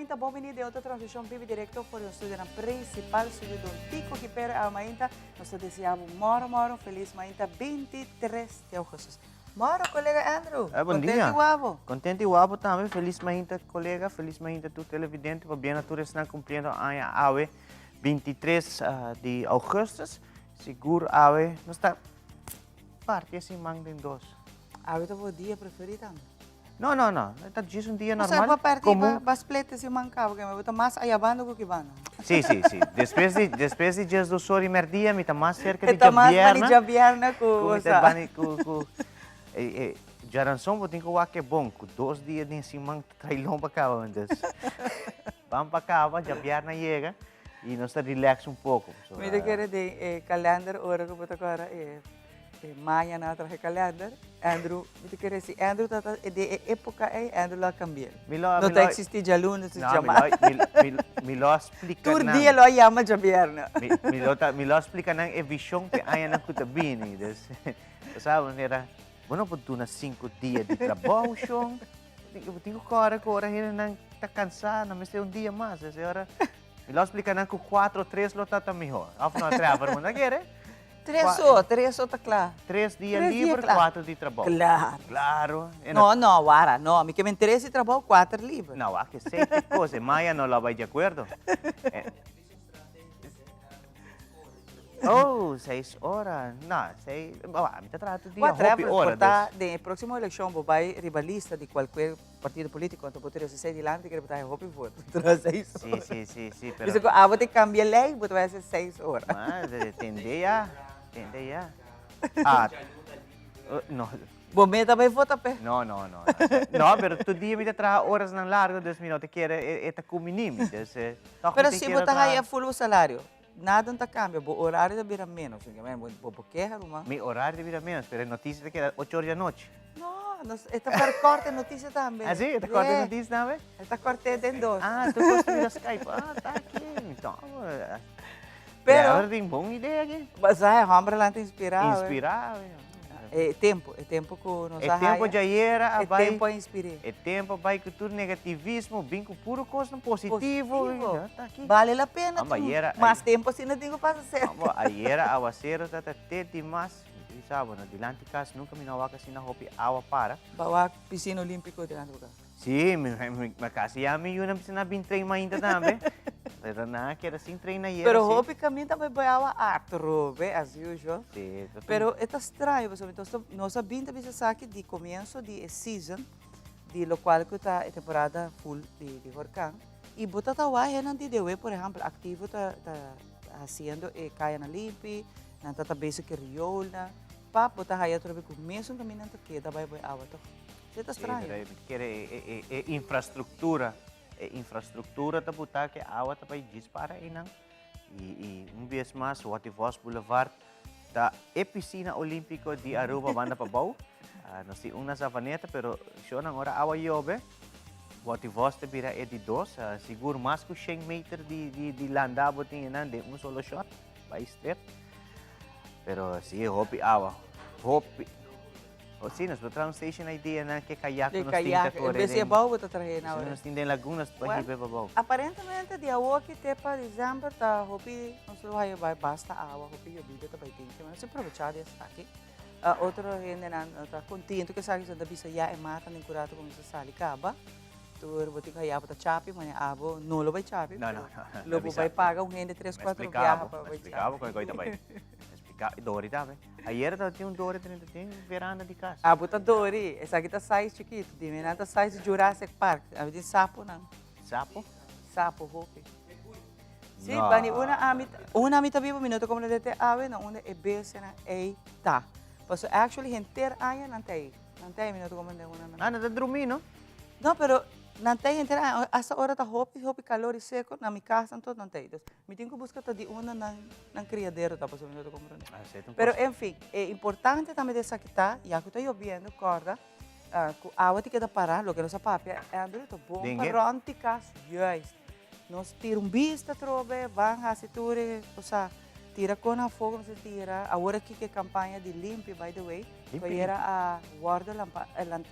mainta, bon bini den otro transmishon bibi direkto for di nos studionan prinsipal, studio Don Tico Gipero awe mainta. Nos ta desea bo moro moro un felis mainta 23 di augustus. Moro kolega Andrew, Eh, bon kontenti dia. wabo. Kontenti wabo tambe, felis mainta kolega, felis mainta tur televidente, pabia na tur esnan kumpliendo aña awe 23 di augustus. Sigur awe nos ta parti e siman den dos. Awe ta bo dia preferí tambe? No, no, no. Ta djis un dia O sea, normal, bo parti komun. ba split e siman kaba, ke bo ta mas ayabanda ku kibanda. Sí, sí, sí. Despues di, despues di djesdos or i merdia mi ta mas serka di E ta mas bani djabièrnè djabièrnè ku, ku o mi ta sea. bani ku, ku e, e djaranson bo tin ku wak e bon, ku dos dia den siman ta tra'i lomba kaba. Entonces, ban pa kaba, djabièrnè yega i nos ta relax un poko. Mi ta kere den e kalender ora ku bo ta kòrda e E mañana a traha e kalender. Andrew, mi ta kere si Andrew ta ta den e époka ei, Andrew lo a kambi'é. Mi lo, No mi ta lo, eksistí djalunes, no, mi djamars. lo, mi, mi, mi lo a splika Tur nan. dia lo a yama djabièrnè. Mi, mi lo ta, mi lo a splika nan e vishon p'e añanan ku ta bini. Dus, bo sa, manera, bo no por duna sinku dia di trabou, shon. Bo tin ku kòrda ku ora hendenan ta kansá, nan mester un dia mas. Dus e ora, mi lo a splika nan ku kuatro o tres lo ta ta mihó. Òf no, Trevor, bo no ta kere? Tres o, tres o ta kla. Tres dia Tres dia liber, kla. kuater di trabou. Klaro. Klaro. E No, no, wara, no. Mi ke men tres di trabou, kuater liber. No, wak esei te kos. E maya no lo a bai di akuerdo. Oh, seis ora. No, sei, bo, ami ta traha tur dia Wak, hopi Trevor, ora, por ta dus. den e próksimo elekshon bo bai riba lista di kualkuer partido polítiko, anto bo ta resa sei dilanti kere bo ta haña hopi voto. Traha seis Sí, ora. sí, sí, sí, pero Bisa ku abo te kambia lei, bo ta bai hasi seis ora. Mas, tende ya, tende ya. Ah, no. Bo mes ta bai vota p'e? No, no, no, no. No, pero tur dia mi ta traha orasnan largo, dus mi no ta kere e ta kuminí mi. Dus, tòg mi Pero tin si kere bo ta traha. haña full bo salario, nada no ta kambia, bo orario ta bira ménos. Bo por keha, ruman. Mi orario ta bira ménos, pero e notisia ta keda ocho or di anochi. No, nos, e ta verkort e notisia tambe. Ah, sí? E ta kort e notisia tambe? E ta kort'é den dos. Ah, tur kos ta bira Skype. Ah, ta aki. Enton, Pero. Trevor tin bon idea aki. Bo sa e hombernan ta inspirá. Inspirá. E tempo, e tempo ku nos a haya. E tempo djayera a bai. E tempo a inspir'é. E tempo a bai ku tur negativismo, bin ku puro kosnan positivo. Positivo. Ta aki. Bale la pena. Amba, ayera. Mas tempo asina tin ku pasa serka. Amba, ayera awasero ta ta te dimas. Mi ta bisa bo, no dilanti kas nunka mi no a wak asina hopi awa para. Bo a wak pisina olímpiko dilanti bo kas? Sí, mi mi kasi ya mi yunan bisa na bin train mainta tambe. Pero nan a keda sin train ayera Pero sí. hopi kaminda bai bai awa atrobe as usual. Sí, ta Pero e ta straño pasobra mi ta nos a bin ta bisa esaki di komienso di e season di lokual ku ta e temporada full di di horkan i bo ta ta wak hennan di dewe por ehèmpel aktivo ta ta hasiendo e kayanan limpi. Nan ta ta bezig ku e rioolnan. Pap, bo ta haya atrobe ku mesun kaminda nan ta keda bai bo e awa tòg. Esei ta straño. Sí, pero mi ta kere e infrastruktura, e infrastruktura ta buta ku e awa ta bai djis para einan. I un bes mas Watty Vos Boulevard ta e pisina olímpiko di Aruba banda pabou. Nos tin un na Savaneta, pero shownan ora awa yobe, Watty Vos ta bira e di dos. Sigur mas ku shen meter di landa bo tin einan den un solo shot. Bai strep. Pero si hopi awa. Hopi. O si, nos por traha un station idea na ke kayak De nos tin ta kayak. kore En bes di den. abou bo ta trahe na Si ora. nos tin den laguna nos por Well, hiba abou. aparentemente di awoki te pa december ta hopi nos lo haya bai basta awa, hopi yobida ta bai tin. Ke nos a probecha di esaki. Otro hendenan no ta contento ku esaki, so nan ta bisa ya e mata den kurato kuminsa sali kaba. Tur bo tin ku haya bo ta chapi, mane abo no lo bai chapi. No, no, no. Lo bo bai paga un hende tres, kuatro biaha pa bai chapi. Me explica bo kon ta bai. Me explica, Dori tambe. Ayer ta tin un Dori den veranda di kas. Abo ta Dori, esaki ta size chikitu. Di mi nan ta size Jurassic Park. Abi tin saponan. Sapo? Sapo hopi. Si, bani una ami, una ami ta biba, mi no ta komprende te awe na unda e bestianan ei ta. Paso actually henter aña nan ta ei. Nan ta ei, mi no ta komprende una nan. Ah, nan ta drumi no? No, pero nan ta henter aña, hasta ora ta hopi, hopi calor y seco, na mi cas anto nan ta ei. Dus, mi tin cu busca ta di unda nan, nan criadero ta, pasobra mi no ta comprende. Ah, esei ta un Pero, cos. en fin, e importante tambe di esaki ta, ya cu ta yobiendo, corda, cu awa tin keda para, loke nos a papia, Andrew, ta bon pa Dengue. rond di cas, juist. Nos tira un bista atrobe, ban haci tur e, osea. Tira kon afó ku mester tira. Awor aki ku e kampaña di limpi, by the way, ku ayera a wòrdu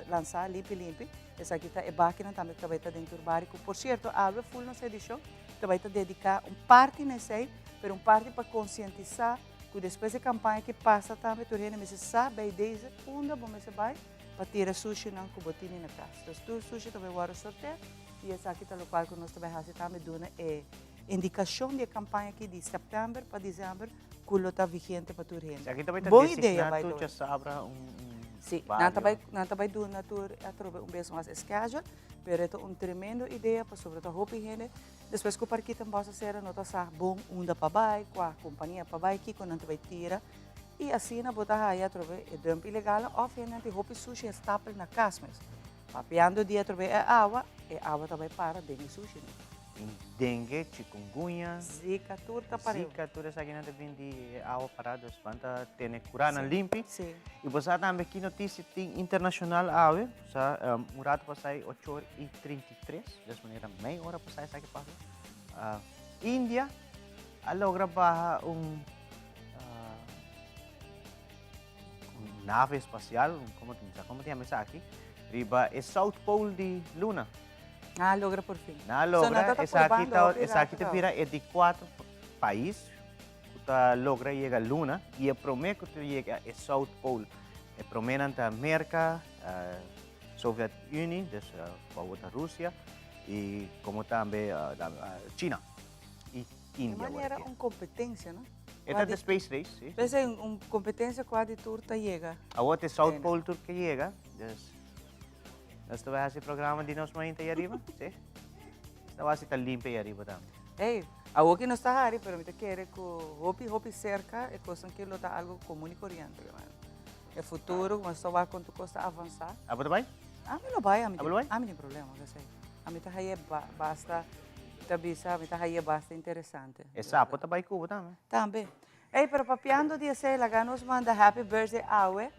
lansá limpi limpi, esaki ta e bakinan tambe ku ta bai ta den tur bario ku por sierto awe ful nos edishon ta bai ta dediká un parti na esei, pero un parti pa konsientisá ku despues e kampaña aki pasa tambe tur hende mester sa bei deze unda bo mester bai pa tira sushinan ku bo tini na kas. Dus tur sushi ta bai wòrdu sorteá i esaki ta lokual ku nos ta bai hasi tambe duna e Indikashon di e kampaña aki di sèptèmber pa desèmber ku lo ta vigente pa tur hende. Esaki ta bai ta Bon idea, designá by the tur way. djasabra un un Sí, nan ta bario. bai nan ta bai duna tur atrobe un bes mas e schedule, pero e ta un tremendo idea pasobra ta hopi hende despues ku Parkietenbos a sera no ta sa bon unda pa bai, kua kompania pa bai, kiko nan ta bai tira i asina bo ta haya atrobe e dump ilegalnan òf hendenan tin hopi sushi e stapel na kas mes. Papiando di atrobe e awa, e awa ta bai para den e sushinan. Tin dengue, chikungunya. Zika, tur ta pareu. Zika, tur esakinan ta bin di e awa pará, dus ban ta tene kuranan limpi. Sí. I bo sa tambe ki notisia tin internashonal awe? Bo sa un ratu pasá e ocho or i 33, des manera mei ora pasá esaki pasa. India a logra baha un un nave espasial, komo ta yama esaki, riba e South Pole di luna. Nan a logra por fin. Nan a logra, esaki ta, esaki ta bira e di cuatro pais cu ta logra yega luna y e prome cu ta yega e South Pole. E promenan ta Merca, Soviet Unie, dus cu ta Rusia, y como tambe China y India. E manera un competencia, no? E ta de space race, si. P'esei un competencia cua di tur ta yega. Awor ta e South Pole tur ke yega, dus. Nos ta bai hasi programa di nos mainta ei ariba, si? Nos ta wasi ta limpia ei ariba tambe. Ey, awoki nos ta hari, pero mi ta kere ku hopi, hopi serka e kosnan ki lo ta algo komun i koriente, hermano. E futuro, ku nos ta wak kon tur kos ta avansá. Abo ta bai? Ami lo bai, ami Abo lo bai? ami tin problema ku esei. Ami ta haye basta, mi ta bisa, mi ta haye basta interesante. E sapo ta bai ku bo tambe? Tambe. Ey, pero papiando di esey, laga nos manda happy birthday awe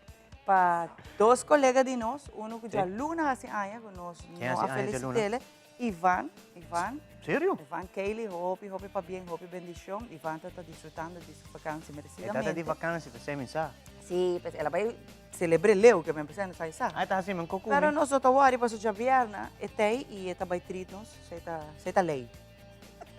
pa dos colega di nos, uno cu djaluna haci aña cu nos Ken no haci a aña djaluna? felicitele, Ivan, Ivan. Serio? Ivan Kaylee, hopi, hopi pabien, hopi bendicion. Ivan ta ta disfrutando di su vakantie E ta merecidamente. ta di vakantie, p'esey mi sa. Si, p'esey el a bay celebre leu ke men p'esey no sa e sa. Ah, e ta haci men cocu Pero mi. nos no ta worry pasobra djabièrna e t'ey y e ta bay treat nos, esey ta, esey ta ley.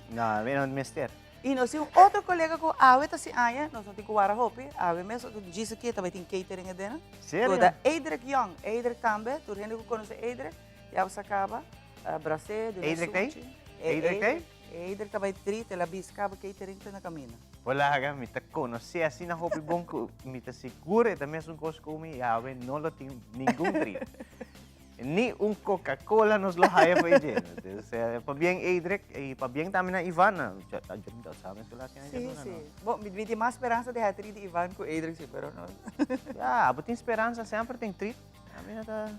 No, mi no mester. I nos tin un otro kolega ku awe ta sin aña, nos no tin ku wara hopi, awe mes djis aki e ta bai tin catering adena. Serio? Ku ta Edric Young, Edric tambe, tur hende ku konosé Edric, ya sa kaba, bras'é, duna Edric ta ei? sushi. Edric ta ei? Edric ta bai trit, el a bisa kaba catering ta na kaminda. Bo laga, mi ta konosé asina hopi bon ku mi ta sigur e ta mesun kos ku mi i awe no lo tin ningun trit. Ni un Coca Cola nos lo haya pa dje. Entonces, pabien Edric y pabien tambe na Ivan. Sí, sí. Bon, mi tin mas speransa di haya trit di Ivan ku Edric, sí, pero no. Ya, abo tin speransa, semper tin trit. Ami no ta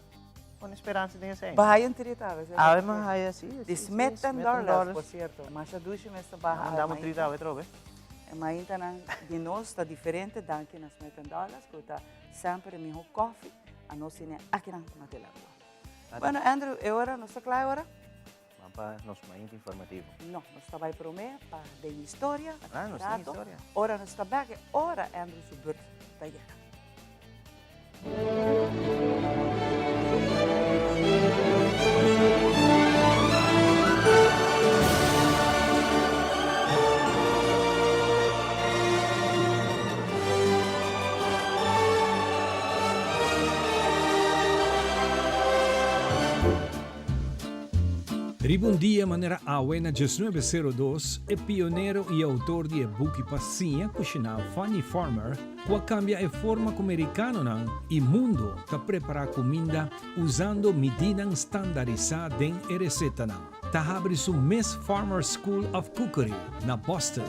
pone speransa den esei. Bo haya un trit awe, sí? Awe mi haya, sí, sí. Di Smith and Dollars, por cierto. Masha dushi mester baha awe. Dame un trit awe trobe. E maintanan di nos ta diferente danki na Smith and Dollars ku ta semper e miho koffie. Anos tene akinan na Telagua. Bueno, Andrew, e ora nos ta kla e ora? Ban pa nos mainta informativo. No, nos ta bai prome pa den historia. Ah, nos tin historia. Ora nos ta bek e ora Andrew su beurt ta yega. Riba un dia manera awe na diesnuebe sero dos, e pionero i outor di e buki pa siña kushiná Fanny Farmer, ku a kambia e forma ku merikanonan i mundu ta prepará kuminda usando midinan standarisá den e resetanan, ta habri su mes Farmer School of Cookery na Boston.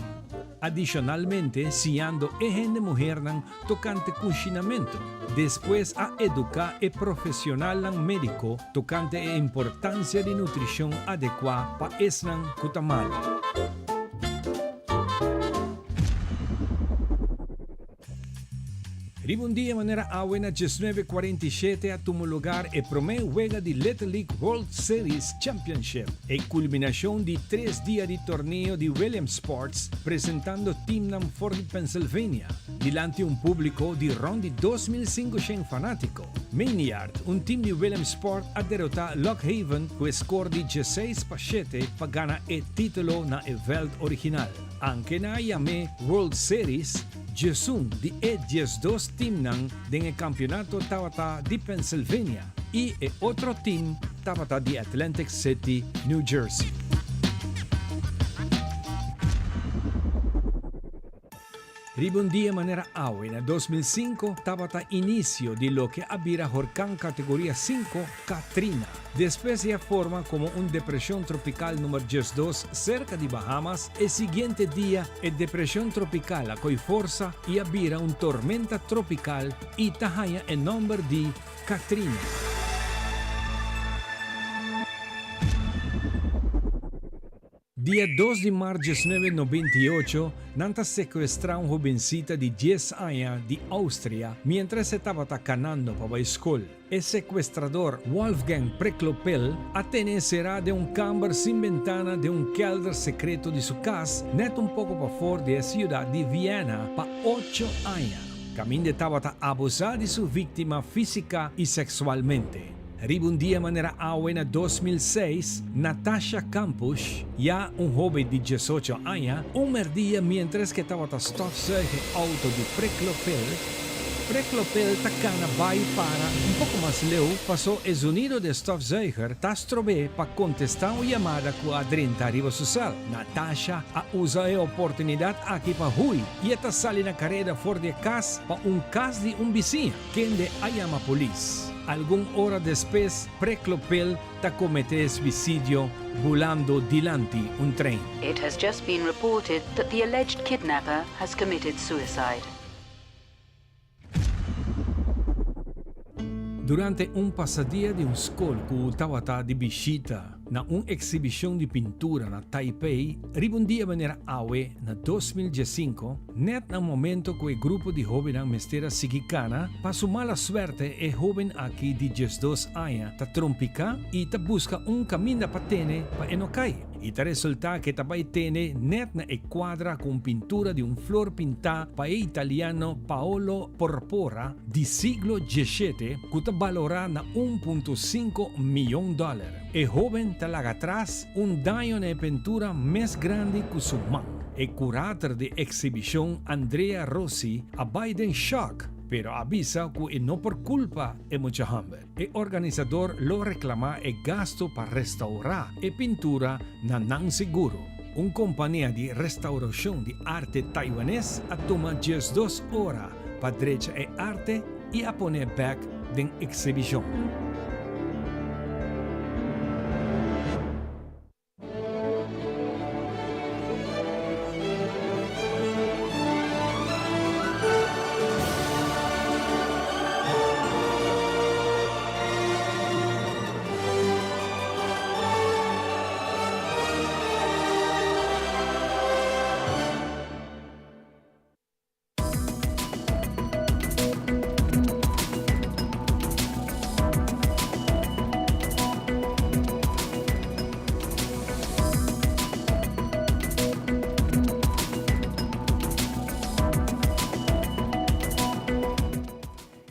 Adishonalmente siñando e hende muhernan tokante kushinamentu. Despues a eduká e profesionalnan médiko tokante e importansia di nutrishon adekuá pa esnan ku ta malu. Riba un dia manera awe na 1947 a tuma lugar e prome wega di Little League World Series Championship, e culminacion di tres dia di torneo di Williamsports presentando teamnan for di Pennsylvania dilanti un publico di rond di 2500 fanatico. Maynard, un team di Williamsport a derota Lock Haven cu e score di 16-7 pa gana e titulo na e veld original. Aunke nan a yam'é World Series, 11 di e 12 teamnan den e kampionato tabata di Pennsylvania i e otro team tabata di Atlantic City, New Jersey. Riba un dia manera awe na 2005 tabata inisio di loke a bira horkan kategoria 5 Katrina. Despues di a forma komo un depreshon tropikal numer 12 serka di Bahamas, e siguiente dia e depreshon tropikal a koi forsa i a bira un tormenta tropikal i ta haña e nòmber di Katrina. Dia 2 di mart 1998, nan ta sekuestrá un hobencita di 10 aña di Austria miéntras e tabata kanando pa bai skol. E sekuestrador Wolfgang Priklopil a tene e será den un kamber sin bentana den un kelder sekreto di su kas nèt un poko pafor di e siudat di Viena pa ocho aña. Kaminda e tabata abusá di su víktima físika i seksualmente. Riba un dia manera awe na 2006, Natasha Kampusch, ya un hoben di 18 aña, un merdia mientras ke tabata stofzuig e auto di Priklopil, Priklopil ta kana bai para un poko mas leu paso e zonido di e stofzuiger ta strob'é pa kontestá un yamada ku a drenta riba su sèl. Natasha a usa e oportunidat aki pa hui i e ta sali na kareda for di e kas pa un kas di un bisiña, kende a yama polis. Algun ora despues, Priklopil ta kometé suisidio bulando dilanti un trein. It has just been reported that the alleged kidnapper has committed suicide. Durante un pasadia di un skol ku tabata di bishita na un eksibishon di pintura na Taipei riba un dia manera awe na 2015, nèt na momento ku e grupo di hóbennan mester a sigui kana, pa su mala suerte e hóben aki di 12 aña ta trompiká i ta buska un kaminda pa tene pa e no kai. I ta resultá ku e ta bai tene nèt na e kuadra ku un pintura di un flor pintá pa e italiano Paolo Porpora di siglo diesshete ku ta balorá na 1.5 miyon dòler. E hóben ta laga atras un daño na e pintura mes grandi ku su man. E kurator di eksibishon Andrea Rossi a bai den shòk pero a bisa ku e no por kulpa e mucha hòmber. E organisador lo reclama e gasto pa restaura e pintura na nan seguro. Un compania di restauracion di arte Taiwanes a tuma 12 ora pa drecha e arte y a pone bek den exhibicion.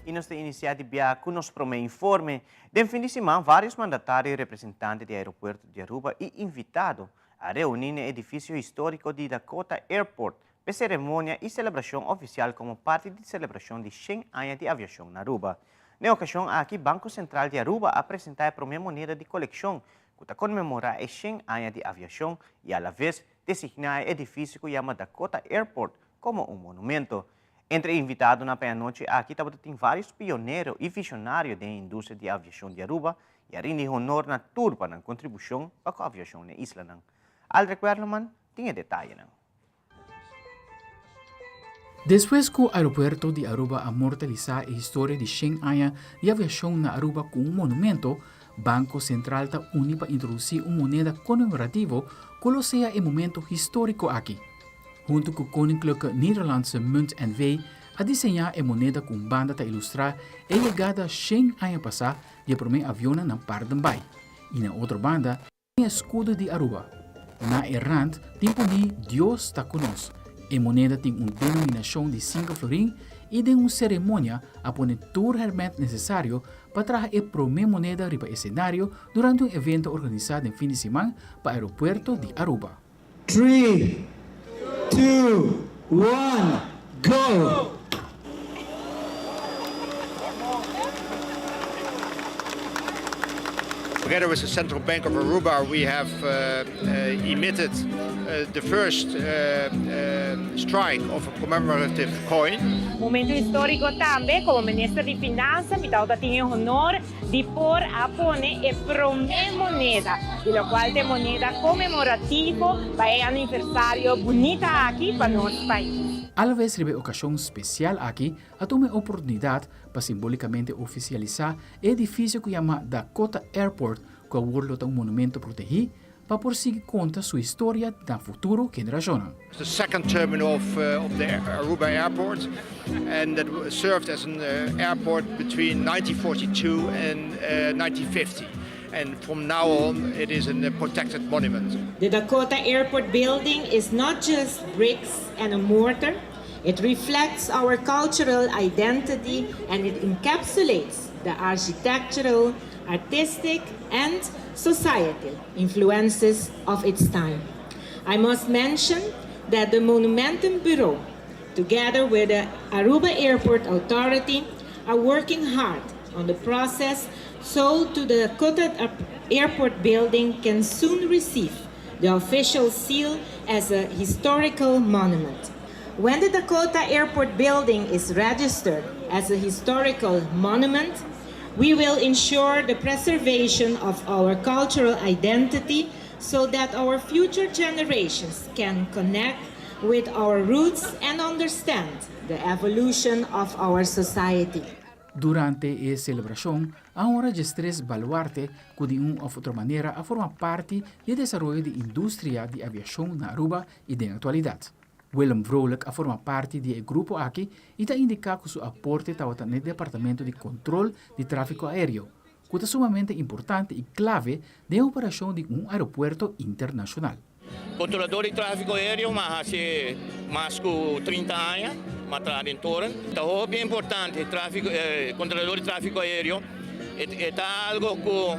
Y nos ta inicia di bia cu nos prome informe. Den fin di siman varios mandatario y representante di aeropuerto di Aruba y invitado a reuni n'e edificio historico di Dakota Airport p'e seremonia y celebracion oficial como parti di celebracion di shen aña di aviacion na Aruba. N'e ocasion aki Banco Central di Aruba a presenta e prome moneda di coleccion cu ta conmemora e shen aña di aviacion y alavez designa e edificio cu yama Dakota Airport como un monumento. Entre e invitadonan pa e anochi aki tabata tin varios pionero y visionario den e industria di aviacion di Aruba y a rindi honor na tur pa nan contribucion pa cu aviacion n'e islanan. Aldrich Werleman tin e detayenan. Despues ku Aeropuerto di Aruba a mortalisá e historia di shen aña di aviashon na Aruba ku un monumento, Banko Sentral ta uni pa introdusí un moneda konmemorativo ku lo sea e momento históriko aki. Huntu ku Koninklijke Nederlandse Munt NV. A diseñá e moneda ku un banda ta ilustrá e yegada shen aña pasá di e promé avionnan na Paardenbaai i na otro banda tin e eskudo di Aruba. Na e rand tin poní Dios ta ku nos. E moneda tin un denominashon di sinku florin i den un seremonia a pone tur hèrmènt nesesario pa traha e promé moneda riba esenario durante un evento organisá den fin di siman pa aeropuerto di Aruba. Three, two, one, go! Together with the Central Bank of Aruba we have emitted the first strike of a commemorative coin. Momento historico tambe, como Minister di Finansa mi tabata tin e honor di por a pone e prome moneda, di locual ta e moneda conmemorativo pa e aniversario bunita aki pa nos pais. Alves riba e ocasion special aki a tuma e oportunidad pa simbolicamente oficialisa e edificio cu yama Dakota Airport cu awor lo ta un monumento protegi pa por sigui konta su historia na futuro generashonnan. The second terminal of of the Aruba Airport and that served as an airport between 1942 and 1950 and from now on it is a protected monument. The Dakota Airport building is not just bricks and a mortar, it reflects our cultural identity and it encapsulates the architectural, artistic and societal influences of its time. I must mention that the Monumentum Bureau, together with the Aruba Airport Authority, are working hard on the process so to the Dakota Airport building can soon receive the official seal as a historical monument. When the Dakota Airport building is registered as a historical monument, we will ensure the preservation of our cultural identity so that our future generations can connect with our roots and understand the evolution of our society. Durante e selebrashon a honra diestres baluarte ku di un òf otro manera a forma parti di e desaroyo di industria di aviashon na Aruba i den aktualidat. Willem Vrolijk a forma parti di e grupo aki i ta indiká ku su aporte tabata n'e departamento di kontrol di tráfiko aéreo, ku ta sumamente importante i klave den e operashon di un aeropuerto internashonal. Kontrolador di tráfiko aéreo m'a hasi mas ku trinta aña, m'a traha den toren. Ta hopi importante tráfiko, kontrolador di tráfiko aéreo e ta algo ku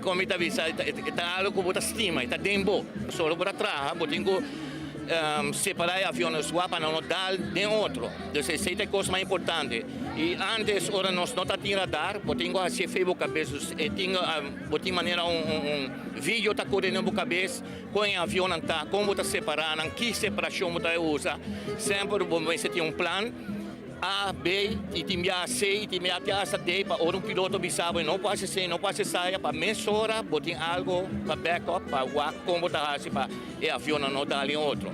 kon mi ta bisa e ta algo ku bo ta stima, e ta den bo. Solo bo ta traha bo tin ku separá e avionnan sua pa nan no dal den otro. Dus esei ta e kos mas importante. I ántes ora nos no ta tin radar bo tin ku hasié fe bo kabes. Dus e tin bo tin manera un un video ta kore den bo kabes kon e avionnan ta, kon bo ta separá nan, ki separashon bo ta usa. Semper bo mester tin un plan. A, B, i tin bia C, i tin bia te hasta D, pa ora un piloto bisa bo e no por hasi esei, no por hasi esaya, pa mesora bo tin algo pa back up, pa wak kon bo ta hasi pa e avionnan no dal en otro.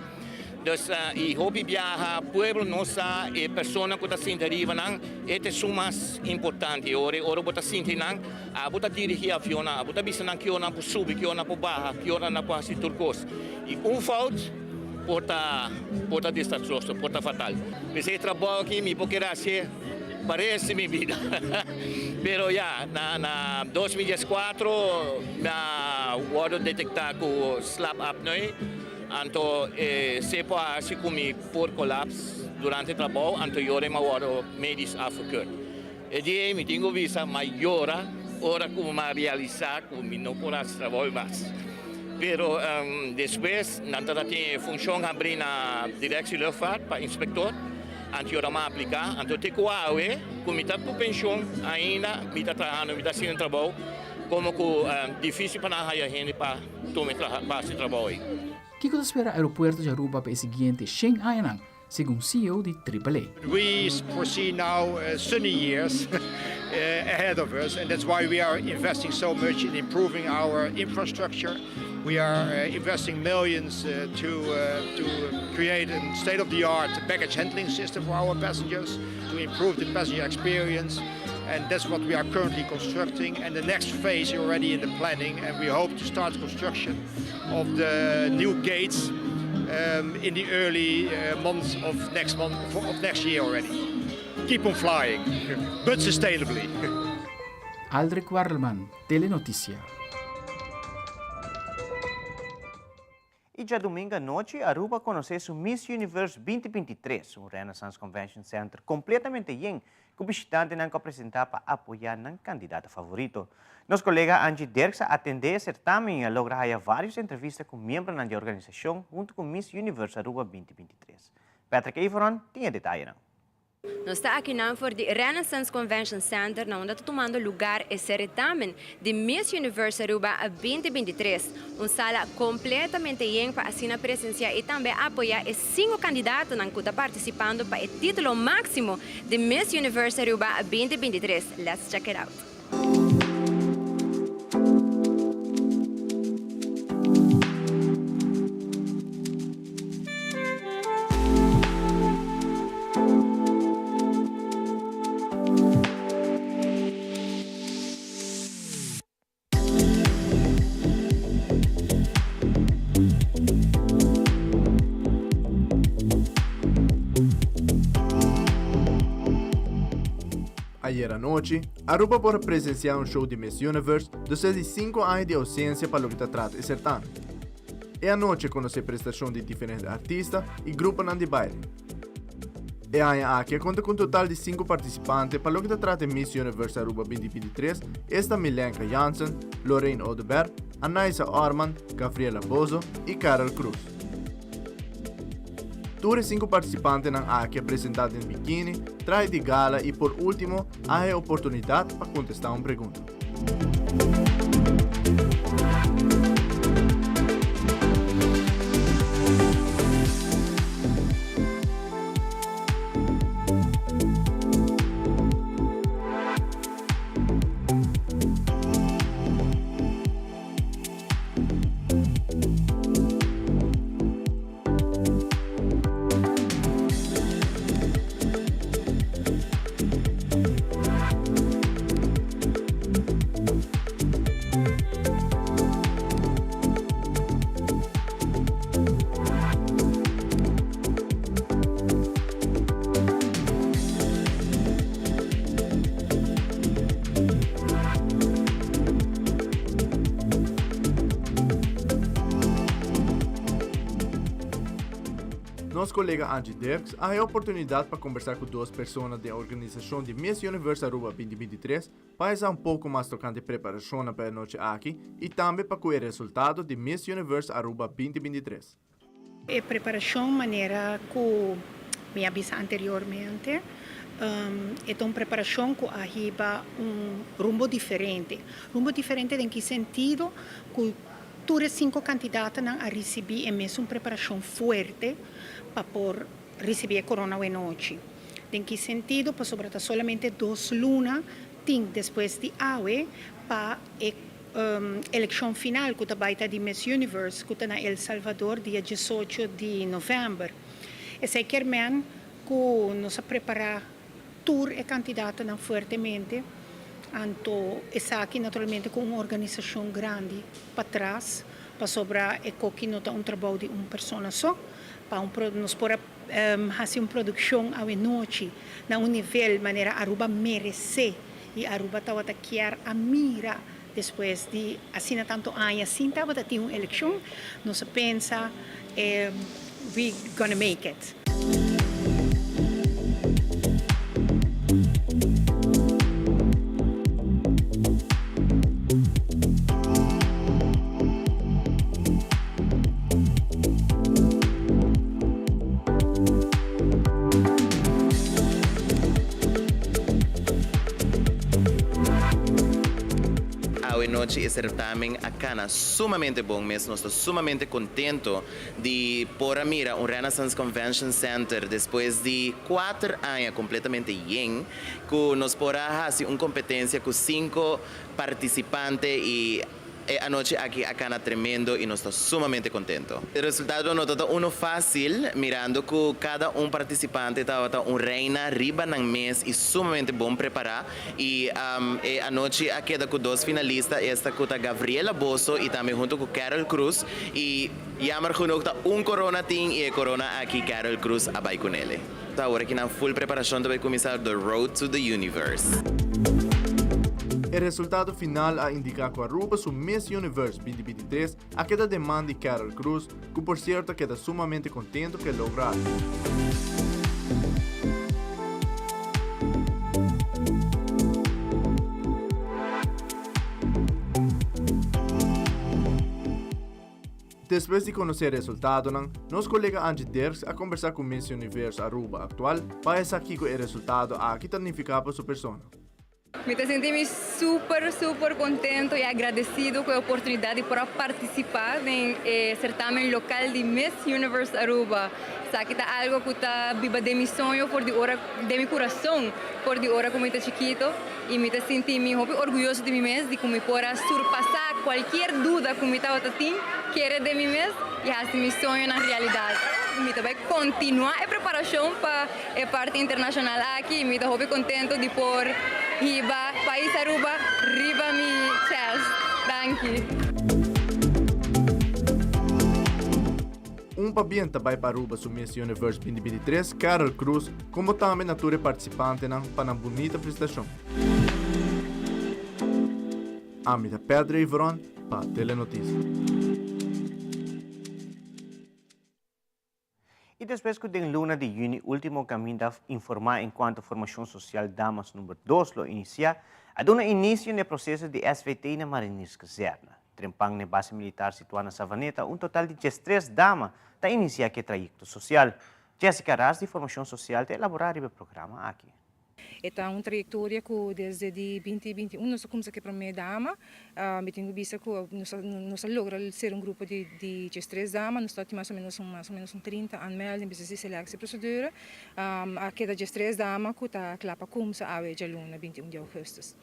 Dus, i hopi biaha pueblo no sa e persona ku ta sinta riba nan, e ta esun mas importante. Ora ora bo ta sinti nan, abo ta dirigi avionnan, abo ta bisa nan ki ora nan por subi, ki ora nan por baha, ki ora nan por hasi tur kos. I un fout por ta por ta desastroso, por ta fatal. P'esei e trabou aki mi por kere hasié pa rest di mi bida. Pero ya, na na 2014 mi a wòrdu detektá ku slap apneu, anto e sepo a hasi ku mi por kolaps durante trabou, anto yora mi a wòrdu medisch afgekeurd. E dia ei mi tin ku bisa m'a yora ora ku m'a realisá ku mi no por hasi trabou mas. Pero despues nan tabata tin e funshon habrí na Directie Luchtvaart pa inspektor, anto yora m'a apliká. Anto te ku awe ku mi ta ku penshon ainda mi ta trahando, mi ta hasiendo trabou komo ku difísil pa nan haya hende pa tuma e pa hasi trabou ei. Kiko ta spera aeropuerto di Aruba pa e siguiente shen añanan? segun CEO di AAA. We foresee now sunny years ahead of us and that's why we are investing so much in improving our infrastructure. We are investing millions to to create a state of the art baggage handling system for our passengers to improve the passenger experience and that's what we are currently constructing and the next phase is already in the planning and we hope to start construction of the new gates. in the early months of next month of next year already. Keep on flying, but sustainably. Aldrich Warleman, Telenoticia. Y djadomingo anochi, Aruba a conoce su Miss Universe 2023, un Renaissance Convention Center completamente yen cu bishitantenan cu a presenta pa apoya nan candidato favorito. Nos colega Angie Dirks a atende e certamen y a logra haya varios entrevista cu miembronan di e organisacion hunto cu Miss Universe Aruba 2023. Patrick Everon tin e detayenan. Nos ta akinan for di Renaissance Convention Center na unda ta tumando lugar e seretamen di Miss Universe Aruba 2023. Un sala completamente yen pa asina presencia y tambe apoya e cinco candidatonan cu ta participando pa e titulo maximo di Miss Universe Aruba 2023. Let's check it out. Ayer anochi, Aruba por a presencia un show di Miss Universe despues di cinco aña di ausencia pa loke ta trata e certamen. E anochi a conoce prestacion di diferente artista y gruponan di baile. E aña aki a conta cu un total di cinco participante pa loke ta trata e Miss Universe Aruba 2023, esta Milenka Jansen, Lorraine Oduber, Anaisa Orman, Gavriela Bozo y Karel Cruz. Tur e sinku partisipantenan aki a presentá den bikini, trahe di gala i por último a haña oportunidat pa kontestá un pregunta. Nos kolega Angie Dirks a haña oportunidat pa kombersá ku dos persona den organisashon di Miss Universe Aruba 2023 pa hesa un poko mas tokante preparashonnan pa e anochi aki i tambe pa ku e resultado di Miss Universe Aruba 2023. E preparashon manera ku mi a bisa anteriormente e ta un preparashon ku a hiba un rumbo diferente. Rumbo diferente den ki sentido? Ku tur e sinku kandidatonan a risibí e mesun preparashon fuerte pa por risibí e korona awenochi. Den ki sentido? Pasobra ta solamente dos luna tin despues di awe pa e Elekshon final ku ta bai ta di Miss Universe ku ta na El Salvador dia diesocho di novèmber. Esei kier men ku nos a prepará tur e kandidatonan fuertemente, anto esaki naturalmente ku un organisashon grandi patras pasobra e koki no ta un trabou di un persona so, pa un nos por a hasi un produkshon awenochi na un nivel manera Aruba meresé. I Aruba tabata kier a mira despues di asina tanto aña sin tabata tin un eleccion, nos a pensa we gonna make it. Awe nochi e certamen a cana sumamente bon mes. Nos ta sumamente contento di por a mira un Renaissance Convention Center despues di cuater aña completamente yen cu nos por a haci un competencia cu cinco participante y. E anochi aki a cana tremendo y nos ta sumamente contento. E resultado no ta ta uno facil, mirando cu cada un participante tabata un reina riba nan mes y sumamente bon prepara. Y e anochi a keda cu dos finalista, esta cu ta Gabriela Boso y tambe hunto cu Carol Cruz. Y jammer genoeg ta un corona tin y e corona aki Carol Cruz a bay cunele. Ta awor aki nan full preparacion ta bay cuminsa The Road to the Universe. E resultado final a indica cu Aruba su Miss Universe 2023 a keda den man di Carol Cruz, cu por cierto a keda sumamente contento cu e logro aki. Despues di conoce e resultadonan, nos colega Angie Dirks a conversa cu Miss Universo Aruba actual pa e sa kico e resultado aki ta nifica pa su persona. Mi ta sinti mi super super contento y agradecido cu e oportunidad di por a participa den e certamen local di Miss Universe Aruba. Esaki ta algo cu ta biba den mi soño for di ora, den mi curason for di ora cu mi ta chikito y mi ta sinti mi hopi orguyoso di mi mes di cu mi por a surpasa cualkier duda cu mi tabata tin, kere den mi mes y haci mi soñonan realidad. Mi ta bay continua e preparacion pa E parti internacional aki mi ta hopi contento di por hiba pais Aruba riba mi chest. Danki. Un pabien ta bai pa Aruba su Miss Universe 2023, Carol Cruz, como tambe na tur e participantenan pa nan bunita prestacion. Ami ta Pedro Iveron pa Telenoticia. I despues ku den luna di yüni último kaminda informá enkuanto formashon sosial Damas number dos lo inisiá, a duna inisio n'e proseso di SVT na Marinierskazerne. Trempan n'e base militar situá na Savaneta un total di diestres dama ta inisiá ku e trayekto sosial. Jessica Ras di Formashon Sosial ta elaborá riba e programa aki. E ta un trayectoria cu desde di binti binti un nos a cuminsa cu e prome dama. Mi tin cu bisa cu nos a nos a logra ser un grupo di di diestres dama. Nos ta tin mas o menos un mas o menos un trinta aanmelding bisa si selectie procedure. A keda diestres dama cu ta cla pa cuminsa awe djaluna 21 di augustus.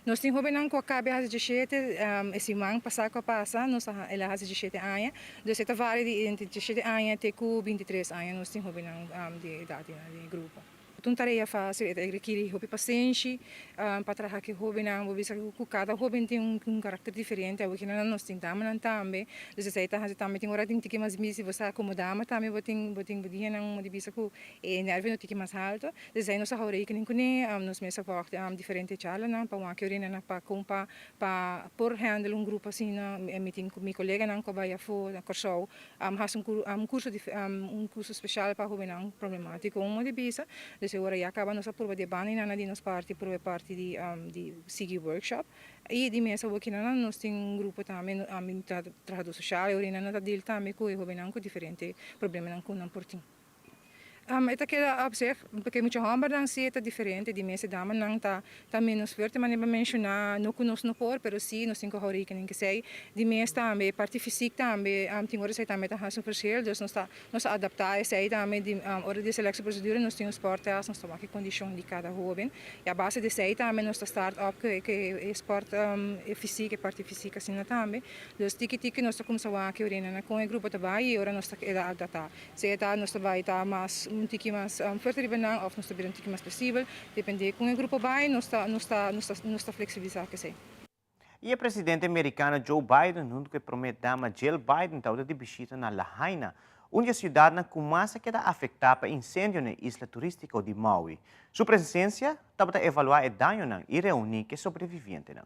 Nos tin hobennan cu a cabe haci diesshete, e siman pasa cu a pasa nos a el a haci diesshete aña. Dus e ta varia di entre diesshete aña te cu bintitres aña nos tin hobennan di edad den e grupo. Ta un tarea fácil, e ta rekiri hopi pasenshi pa traha ku e hóbennan. Bo bisa ku kada hóben tin un karakter diferente. Awe kinan nos tin damanan tambe. Dus esei ta hasi tambe tin ora tin tiki mas bisti. Bo sa komo dama tambe bo tin bo tin bo dianan di bisa ku e nèrvio no tiki mas haltu. Dus esei nos a hou rekening kuné. Nos mes a wòrdu diferente charlanan pa wak orina pa kon pa pa por handle un grupo asina. Mi tin mi koleganan ku a bai afó na Kòrsou Hasi un curso un curso special pa hobennan problematico un di bisa. Dus e ora ya caba nos a purba di e banda y nan a di nos parti purba e parti di di sigui workshop. Y di mes awor kinan nos tin un grupo tambe ami ta trahador social e ora nan ta deal tambe cu e hobennan cu diferente problemanan cu nan por tin. E ta keda op zich, paske mucha hòmbernan si e ta diferente di mes, e damanan ta ta menos fuerte manera bo a menshoná, no ku nos no por, pero si nos tin ku hou rekening ku esei. Di mes tambe e parti fysiek tambe tin ora esei tambe ta hasi un verschil, dus nos ta nos ta adaptá esei tambe di ora di selectieprocedure nos tin un sporttest, nos ta wak e kondishon di kada hóben i a base di esei tambe nos ta start op ku ku e sport e fysiek e parti fysiek asina tambe. Dus tiki tiki nos ta kumsa wak e orina kon e grupo ta bai i ora nos ta keda adaptá. Sea ta nos ta bai ta mas un tiki mas fuerte riba nan of nos ta bira un tiki mas flexibel, depende con e grupo bai nos ta nos ta nos ta nos ta flexibilisa kesey. I e presidente merikano Joe Biden huntu ku e promé dama Jill Biden tabata di bishita na Lahaina, un di e siudatnan ku mas a keda afektá pa insendio na e isla turístiko di Maui. Su presensia tabata evaluá e dañonan i reuní ku e sobrevivientenan.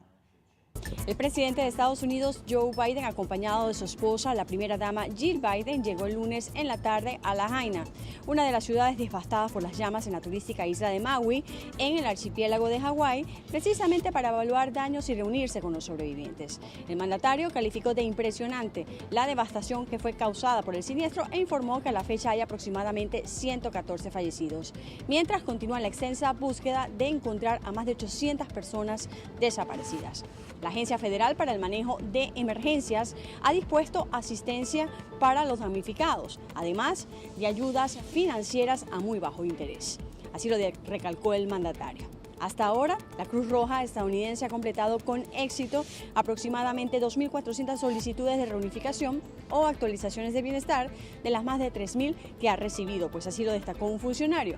El presidente de Estados Unidos, Joe Biden, acompañado de su esposa, la primera dama Jill Biden, llegó el lunes en la tarde a La Jaina, una de las ciudades devastadas por las llamas en la turística isla de Maui, en el archipiélago de Hawái, precisamente para evaluar daños y reunirse con los sobrevivientes. El mandatario calificó de impresionante la devastación que fue causada por el siniestro e informó que a la fecha hay aproximadamente 114 fallecidos, mientras continúa la extensa búsqueda de encontrar a más de 800 personas desaparecidas. La Agencia Federal para el Manejo de Emergencias ha dispuesto asistencia para los damnificados, además de ayudas financieras a muy bajo interés. Así lo recalcó el mandatario. Hasta ahora, la Cruz Roja estadounidense ha completado con éxito aproximadamente 2.400 solicitudes de reunificación o actualizaciones de bienestar de las más de 3.000 que ha recibido, pues así lo destacó un funcionario.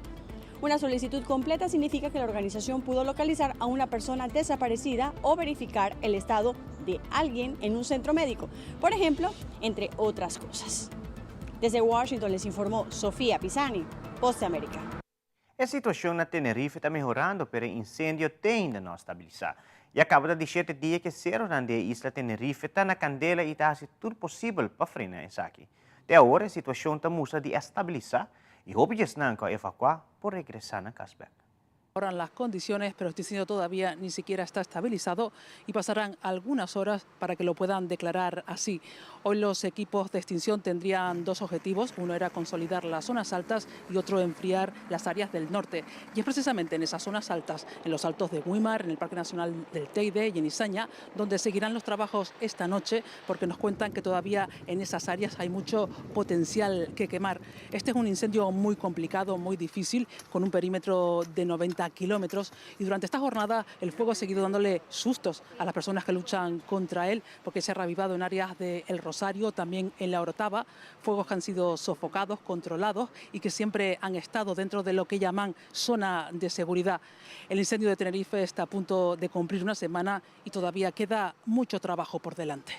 Una solicitud completa significa que la organización pudo localizar a una persona desaparecida o verificar el estado de alguien en un centro médico, por ejemplo, entre otras cosas. Desde Washington les informó Sofía Pisani, Post América. E situacion na Tenerife ta mehorando pero e incendio te ainda no a stabilisa. Ya caba ta di shete dia cu e ceronan di e isla Tenerife ta na candela y ta haci tur posibel pa frena esaki. Te awor e situacion ta mustra di a stabilisa y hopi djesnan cu a evacua por regresa nan cas bek. Mejoran las condiciones, pero este incendio todavía ni siquiera está estabilizado y pasarán algunas horas para que lo puedan declarar así. Hoy los equipos de extinción tendrían dos objetivos, uno era consolidar las zonas altas y otro enfriar las áreas del norte. Y es precisamente en esas zonas altas, en los altos de Güímar, en el Parque Nacional del Teide y en Izaña, donde seguirán los trabajos esta noche, porque nos cuentan que todavía en esas áreas hay mucho potencial que quemar. Este es un incendio muy complicado, muy difícil, con un perímetro de 90 kilómetros y durante esta jornada el fuego ha seguido dándole sustos a las personas que luchan contra él, porque se ha revivado en áreas de El Rosario, también en La Orotava, fuegos que han sido sofocados, controlados y que siempre han estado dentro de lo que llaman zona de seguridad. El incendio de Tenerife está a punto de cumplir una semana y todavía queda mucho trabajo por delante.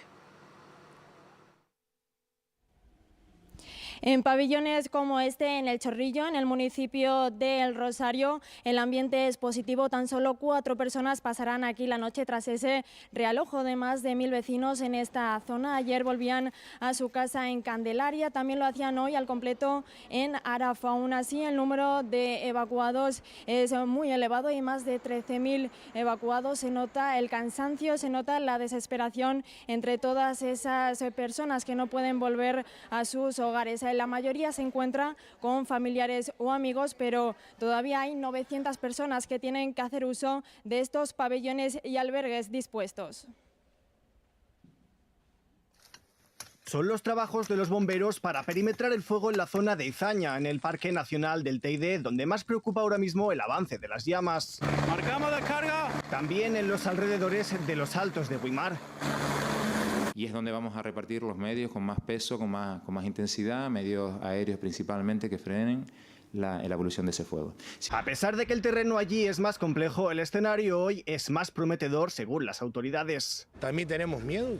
En pabellones como este, en El Chorrillo, en el municipio de El Rosario, el ambiente es positivo. Tan solo cuatro personas pasarán aquí la noche tras ese realojo de más de mil vecinos en esta zona. Ayer volvían a su casa en Candelaria, también lo hacían hoy al completo en Arafa. Aún así, el número de evacuados es muy elevado y más de 13.000 evacuados. Se nota el cansancio, se nota la desesperación entre todas esas personas que no pueden volver a sus hogares. La mayoría se encuentra con familiares o amigos, pero todavía hay 900 personas que tienen que hacer uso de estos pabellones y albergues dispuestos. Son los trabajos de los bomberos para perimetrar el fuego en la zona de Izaña, en el Parque Nacional del Teide, donde más preocupa ahora mismo el avance de las llamas. ¡Marcamos descarga! También en los alrededores de los Altos de Güímar. Y es donde vamos a repartir los medios con más peso, con más, con más intensidad, medios aéreos principalmente que frenen la, la evolución de ese fuego. A pesar de que el terreno allí es más complejo, el escenario hoy es más prometedor según las autoridades. También tenemos miedo.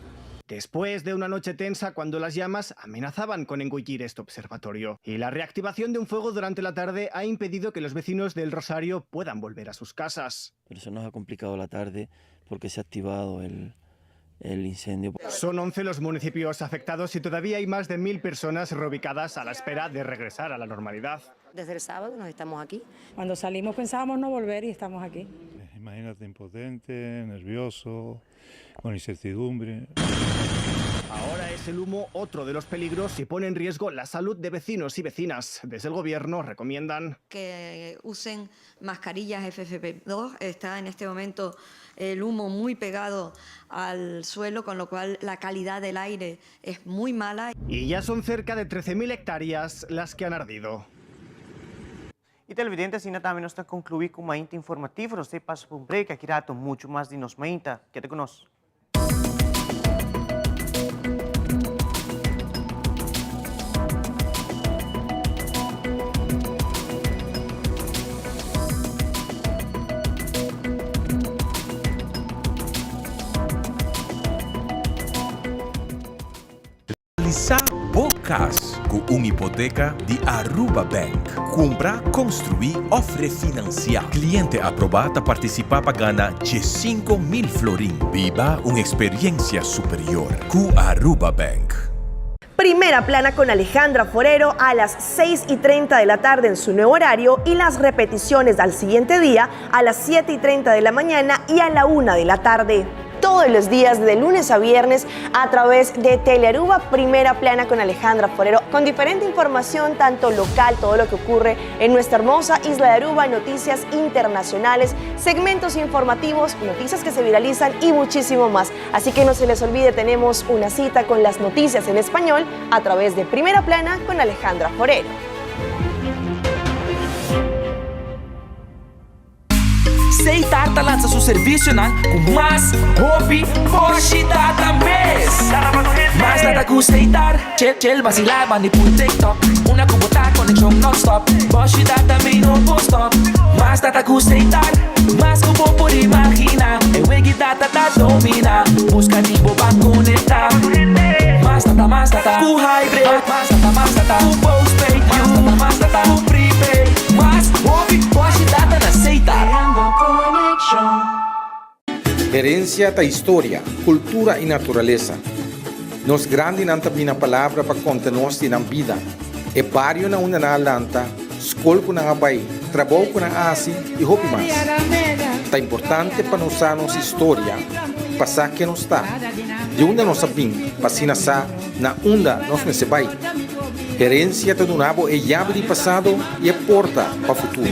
Después de una noche tensa cuando las llamas amenazaban con engullir este observatorio. Y la reactivación de un fuego durante la tarde ha impedido que los vecinos del Rosario puedan volver a sus casas. Pero se nos ha complicado la tarde porque se ha activado el, el incendio. Son 11 los municipios afectados y todavía hay más de mil personas reubicadas a la espera de regresar a la normalidad. Desde el sábado nos estamos aquí. Cuando salimos pensábamos no volver y estamos aquí. Imagínate impotente, nervioso, con incertidumbre. Ahora es el humo otro de los peligros y pone en riesgo la salud de vecinos y vecinas. Desde el gobierno recomiendan que usen mascarillas FFP2. Está en este momento el humo muy pegado al suelo, con lo cual la calidad del aire es muy mala. Y ya son cerca de 13.000 hectáreas las que han ardido. Y televidente, asina tambe nos ta conclui cu Mainta Informativo. Nos ta pasa pa un break, aki rato mucho mas di nos Mainta. Keda cu nos. Realisa bo cas cu un hipoteca di Aruba Bank. Cumpra, construi of refinancia. Cliente aproba ta participa pa gana 15,000 florin. Biba un experiencia superior cu Aruba Bank. Primera plana con Alejandra Forero a las 6 y 30 de la tarde en su nuevo horario y las repeticiones al siguiente día a las 7 y 30 de la mañana y a la 1 de la tarde todos los días de lunes a viernes a través de Telearuba Primera Plana con Alejandra Forero, con diferente información tanto local, todo lo que ocurre en nuestra hermosa isla de Aruba, noticias internacionales, segmentos informativos, noticias que se viralizan y muchísimo más. Así que no se les olvide, tenemos una cita con las noticias en español a través de Primera Plana con Alejandra Forero. Setar ta lansa su servicionan cu mas hopi boshi data mes. Mas data cu Setar, chill chill vacila bandi pu TikTok. Una cu bo ta conexion non stop, boshi data mi no por stop. Mas data cu Setar, mas cu bo por imagina. E wegi data ta domina, busca di bo pa conecta. Mas data, mas data cu hybrid, mas data, mas data cu postpaid, mas data, mas data cu prepaid. Mas hopi boshi data na Setar. Herencia ta historia, cultura y naturalesa. Nos grandinan ta bina palabra pa conta nos di nan bida, e bario na unda nan a lanta, scol cu nan a bay, trabou cu nan a haci y hopi mas. Ta importante pa nos sa nos historia pa sa ken nos ta, di unda nos a bin pa asina sa na unda nos mester bay. Herencia ta duna bo e yabi di pasado y e porta pa futuro.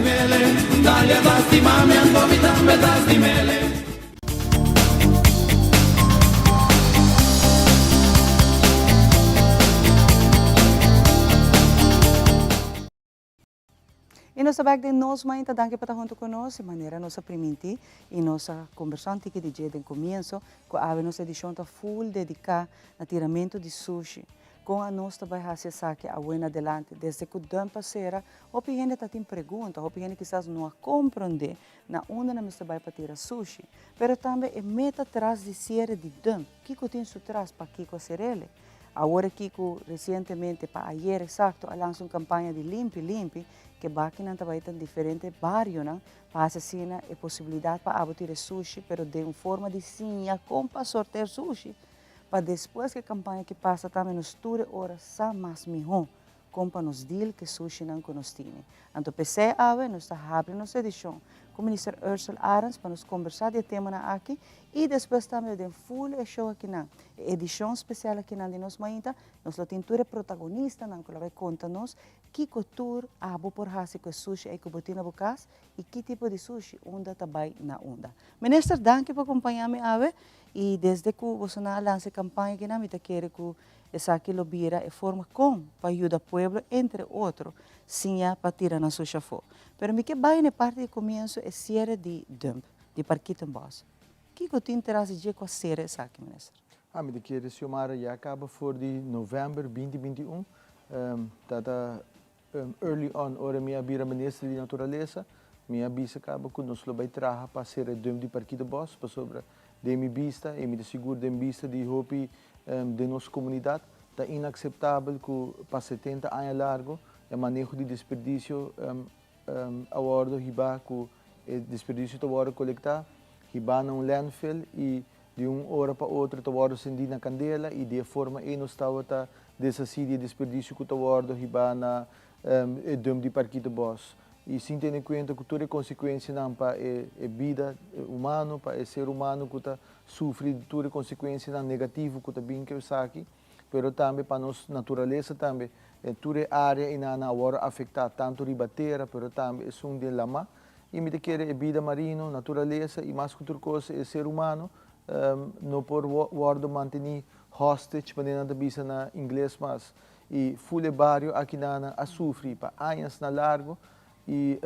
Y nos ta bek den Nos Mainta, danki pa ta hunto cu nos y manera nos a priminti y nos a conversa un tiki di dje den comienzo cu awe nos edicion ta full dedica na tiramento di sushi. Con anos ta bay haci esaki awe en adelante? Desde cu dump a cera, hopi hende ta tin pregunta, hopi hende kisas no a comprende na unda nan mester bay pa tira sushi. Pero tambe e meta tras di ciere di dump, kico tin su tras, pakico a cerele? Awor aki ku resientemente, pa ayer eksakto, a lansa un kampaña di limpi limpi, ke bakinan ta bai ta diferente barionan pa hasi asina e posibilidat pa abo tira e sushi, pero den un forma di siña kon pa sorteer sushi, pa despues ku e kampaña aki pasa tambe nos tur e ora sa mas mihó kon pa nos deal ku e sushinan ku nos tini. Anto p'esei awe nos ta habri nos edishon ku Minister Ursell Arends pa nos kombersá di e temanan aki i despues tambe den full e show akinan, e edishon spesial akinan di nos mainta, nos lo tin tur e protagonistanan ku lo bai konta nos kiko tur abo por hasi ku e sushi ei ku bo tin na bo kas i ki tipo di sushi unda ta bai na unda. Minister danki pa kompañá mi awe i desde ku bosonan a lansa e kampaña akinan mi ta kere ku Esaki lo bira e forma kon pa yuda pueblo entre otro siña pa tira nan sushi afó. Pero mi ke bai na e parti di komienso e siere di dump di Parkietenbos. Kiko tin tras di dje ku a sera esaki, minister? Ah, mi ta kere Xiomara ya kaba for di november binti 21. Ta ta early on ora mi a bira minister di naturalesa mi a bisa kaba ku nos lo bai traha pa sera e dump di Parkietenbos pasobra Den mi bista, i mi ta sigur den bista di hopi den nos komunidat, ta inakseptabel ku pa setenta aña largu e maneho di desperdisio a wòrdu hibá ku e desperdisio ta wòrdu kolektá, hibá na un landfill i di un ora pa otro ta wòrdu sendí na kandela i di e forma ei nos tabata deshasí di e desperdisio ku ta wòrdu hibá na e dump di Parkietenbos. I sin tene kuenta ku tur e konsekuensianan pa e e bida humano, pa e ser humano ku ta sufri di tur e konsekuensianan negativo ku ta bin ku esaki, pero tambe pa nos naturalesa tambe, tur e área einan a wòrdu afektá, tantu riba tera pero tambe esun den lamá. I mi ta kere e bida marino, naturalesa i mas ku tur kos e ser humano no por wòrdu mantení hostage, manera nan ta bisa na ingles mas. E ful e bario akinanan a sufri pa añasnan largo y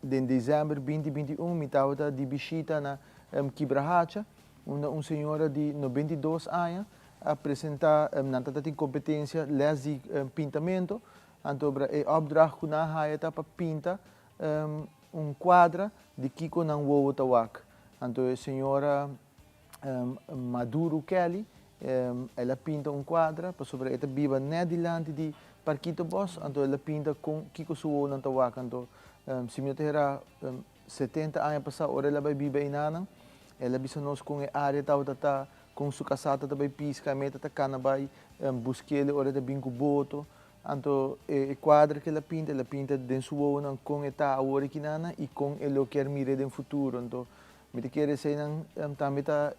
den december binti 21 mi tabata di bishita na Kibrahacha unda un señora di 92 aña a presenta, nan tabata tin competencia les di pintamento, anto e opdracht cu nan a haya ta pa pinta un cuadra di kico nan wowo ta wak. Anto e señora Maduro Kelly, el a pinta un cuadra pasobra e ta biba net dilanti di Parkito Bos, anto el a pinta con kico su wowonan ta wak. Anto si mi no ta hera 70 aña pasa ora el a bay biba einanan, el a bisa nos con e area tabata ta, con su casa ta bay pisca, e meta ta cana bay buskele ora e ta bin cu boto. Anto e cuadra cu el a pinta, el a pinta den su wowonan con e ta awor ekinana y con e lo kier mira den futuro. Anto Mi ta kere eseinan tambe ta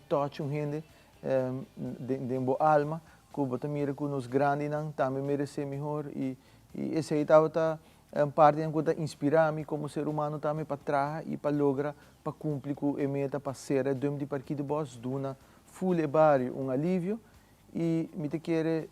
touch un hende den bo alma ku bo ta mira ku nos grandinan tambe meresé mihor i esei tabata partinan ku ta inspirá mi komo ser humano tambe pa traha i pa logra pa kumpli ku e meta pa sera e dump di Parkietenbos duna ful e bario un alivio i mi ta kere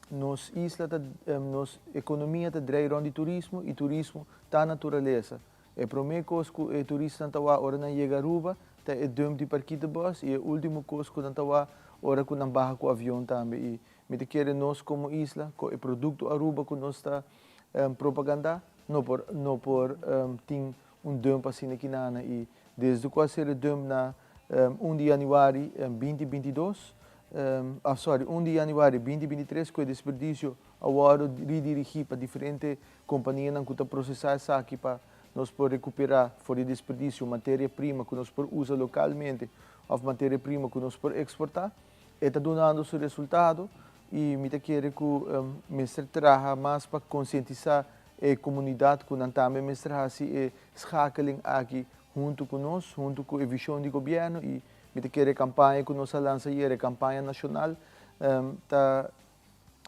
nos isla ta nos ekonomia ta drei rònt di turismo i turismo ta naturalesa. E prome cos cu e turistanan ta wak ora nan yega Aruba ta e dump di parkietenbos y e ultimo cos cu nan ta wak ora cu nan baha cu avion tambe. Y mi ta kere nos como isla cu e producto Aruba cu nos ta propaganda no por no por tin un dump asina kinana y desde cu a cera e dump na un di januari binti 22 ah sorry un di januari binti 23 cu e desperdicio a wordo redirigi pa diferente Kompanianan ku ta prosesá esaki pa nos por rekuperá for di desperdisio materia prima ku nos por usa lokalmente òf materia prima ku nos por eksportá. E ta dunando su resultado i mi ta kere ku mester traha mas pa konsientisá e komunidat ku nan tambe mester hasi e schakeling aki huntu ku nos, huntu ku e vishon di gobièrnu i mi ta kere e kampaña ku nos a lansa ayer, e kampaña nashonal ta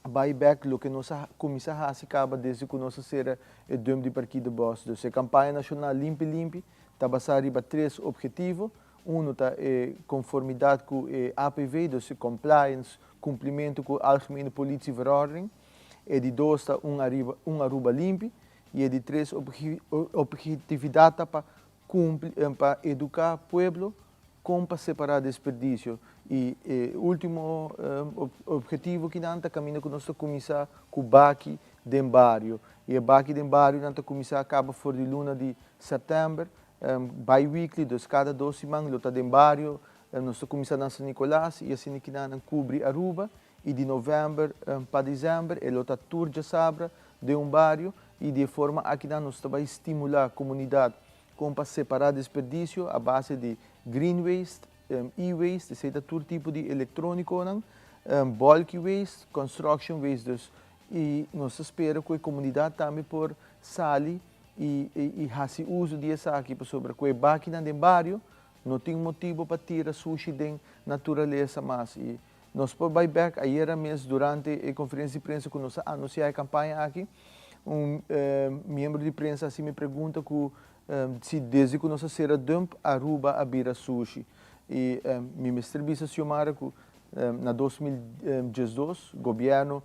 bai bek loke nos a kuminsá hasi kaba desde ku nos a sera e dump di Parkietenbos. Dus e kampaña nashonal Limpi Limpi ta basá riba tres obhetivo. Uno ta e konformidat ku e APV, dus e compliance, kumplimentu ku Algemene Politieverordening. E di dos ta un ariba un Aruba limpi. I e di tres obhetividat ta pa kumpli pa eduká pueblo Kon pa separá desperdisio. I e último obhetivo ki nan ta kaminda ku nos ta kuminsá ku baki den bario. I e baki den bario nan ta kuminsá kaba for di luna di sèptèmber, bi-weekly, dus kada dos siman lo ta den bario. Nos ta kuminsá na San Nicolas i asina ki nan kubri Aruba. I di novèmber pa desèmber e lo ta tur djasabra den un bario. I di e forma aki nan nos ta bai stimulá komunidat Kon pa separá desperdisio a base di green waste, e-waste, esei ta tur tipo di elektrónikonan, bulky waste, construction waste dus. I nos ta spera ku e komunidat tambe por sali i i hasi uso di esaki pasobra ku e bakinan den bario no tin motibu pa tira sushi den naturalesa mas. I nos por bai bèk ayera mes durante e konferensia di prensa ku nos a anunsiá e kampaña aki, un miembro di prensa hasi mi pregunta ku si desde ku nos a sera dump Aruba a bira sushi. I mi mester bisa Xiomara ku na 2012 gobièrnu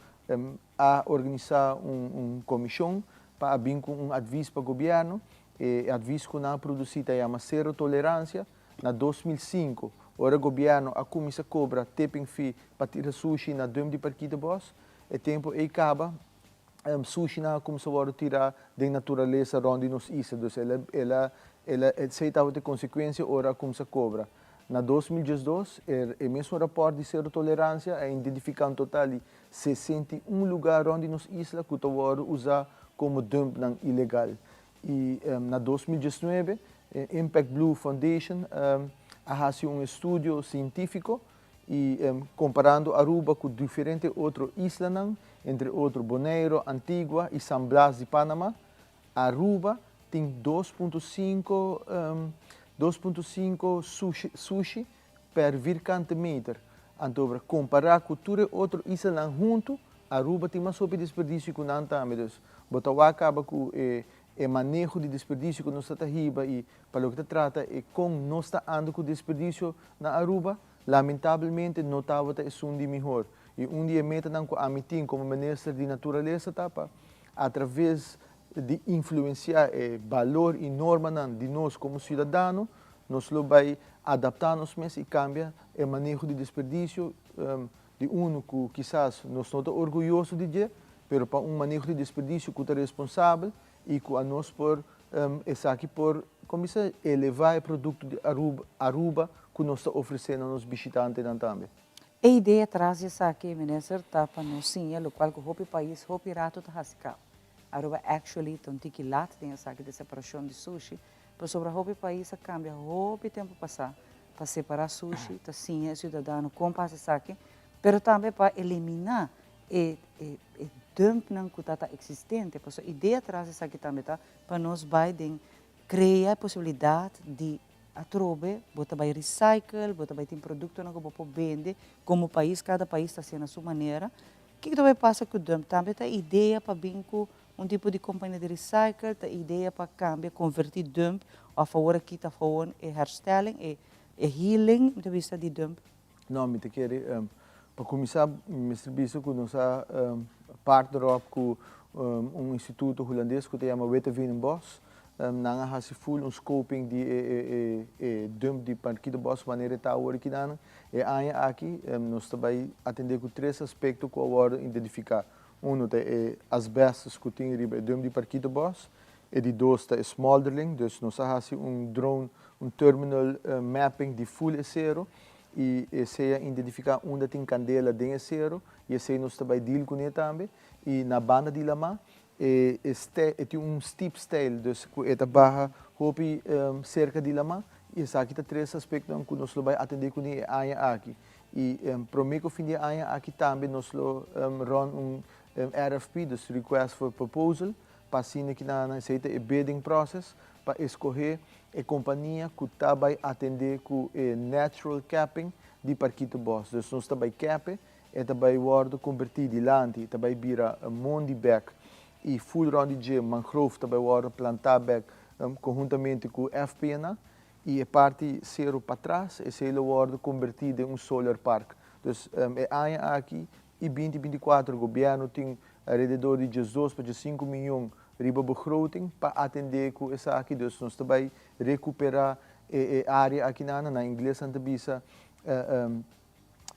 a organisá un komishon pa a bin ku un advis pa gobièrnu. E advis ku nan a produsí ta yama Sero Toleransia. Na 2005, ora gobièrnu a kuminsá kobra tipping fee pa tira sushi na dump di Parkietenbos, e tempu ei kaba sushinan a kuminsá wòrdu tirá den naturalesa rònt di nos isla. Dus el a, el a, el a, esei tabata e konsekuensia ora a kuminsá kobra. Na 2012, e, e mesun rapòrt di Sero Toleransia a identifiká un total di 61 lugá rònt di nos isla ku ta wòrdu usá komo dumpnan ilegal. I na 2019, Impact Blue Foundation a hasi un estudio sientífiko i komparando Aruba ku diferente otro islanan, entre otro Bonaire, Antigua i San Blas di Panama, Aruba tin 2.5 2.5 sushi per vierkante meter. Anto kompará ku tur e otro islanan huntu, Aruba tin mas hopi desperdisio ku nan tambe. Dus bo ta wak kaba ku e e maneho di desperdisio ku nos ta ta hiba i pa loke ta trata e kon nos ta anda ku desperdisio na Aruba, lamentablemente no tabata esun di mihor. I un di e metanan ku ami tin komo minister di naturalesa ta pa atraves di influensiá e balor i normanan di nos komo siudadano, nos lo bai adaptá nos mes i kambia e maneho di desperdisio di unu ku kisas nos no ta orguyoso di dje, pero pa un maneho di desperdisio ku ta responsabel i ku anos por esaki por kon bisa elevá e produkto di Aruba Aruba ku nos ta ofresé na nos bishitantenan tambe. E idea tras di esaki, Minister, ta pa nos siña lokual ku hopi pais hopi rato ta hasi kaba. Aruba actually ta un tiki lat den esaki di separashon di sushi, pasobra hopi pais a kambia hopi tempu pasá pa separá sushi, ta siña e siudadano kon pa hasi esaki, pero tambe pa eliminá e e e dumpnan ku ta ta eksistente. Pasobra idea tras di esaki tambe ta pa nos bai den krea e posibilidat di atrobe bo ta bai recycle, bo ta bai tin produktonan ku bo por bende komo pais, kada pais ta hasié na su manera. Kiko ta bai pasa ku dump? Tambe ta idea pa bin ku un tipo di kompania di recycle, ta idea pa kambia, konvertí dump òf awor a kita gewoon e herstelling, e e healing, mi ta bisa, di dump? No, mi ta kere, pa kuminsá mi mester bisa ku nos a partner op ku un instituto hulandes ku ta yama Witteveen en Bos. Nan a hasi full un scoping di e e e dump di Parkietenbos manera e ta awor akinan. E aña aki nos ta bai atende ku tres aspekto ku a wòrdu identifiká. Uno ta e asbestos ku tin riba e dump di Parkietenbos, e di dos ta e smolderling, dus nos a hasi un drone, un terminal mapping di full e sero i esei a identifiká unda tin kandela den e sero i esei nos ta bai deal kuné tambe. I na banda di lamá E e tin un steep stijl, dus ku e ta baha hopi serka di laman i esaki ta tres aspektonan ku nos lo bai atendé kuné e aña aki. I promé ku fin di e aña aki tambe nos lo run un RFP, dus Request for Proposal, pa asina ki nan esei ta e bidding process pa eskohé e kompania ku ta bai atendé ku e natural capping di Parkietenbos. Dus nos ta bai cap e E ta bai wòrdu kombertí dilanti, ta bai bira mondi bèk i full rònt di dje mangrove ta bai wòrdu plantá bèk konhuntamente ku FPNA i e parti seru patras esei lo wòrdu kombertí den un solar park. Dus e aña aki i binti 24 gobièrnu tin alrededor di 12 pa 15 miyon riba begroting pa atendé ku esaki, dus nos ta bai rekuperá e área akinan, na ingles nan ta bisa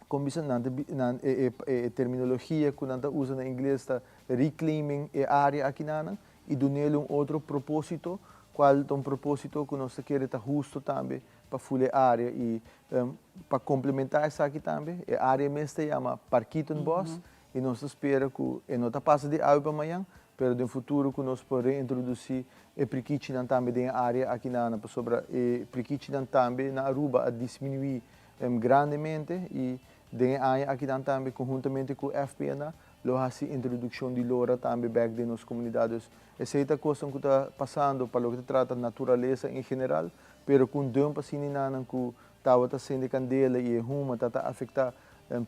Kon bisa nan ta nan e e terminologia ku nan ta usa na ingles ta reclaiming e área akinanan i dun'el un otro propósito kual ta un propósito ku nos ta kere ta husto tambe pa ful e área i pa komplementá esaki tambe e área mes ta yama Parkietenbos i nos ta spera ku e no ta pasa di awe pa mañan pero den futuro ku nos por reintrodusí e prikichinan tambe den e área akinanan pasobra e prikichinan tambe na Aruba a disminuí Grandemente y den e aña akinan tambe conhuntamente cu FPNA lo haci introduccion di lora tambe bek den nos comunidad. Dus esey ta cosnan cu ta pasando pa loke ta trata naturalesa en general, pero cu un dump asina y nanan cu tabata cende candela y e huma ta ta afecta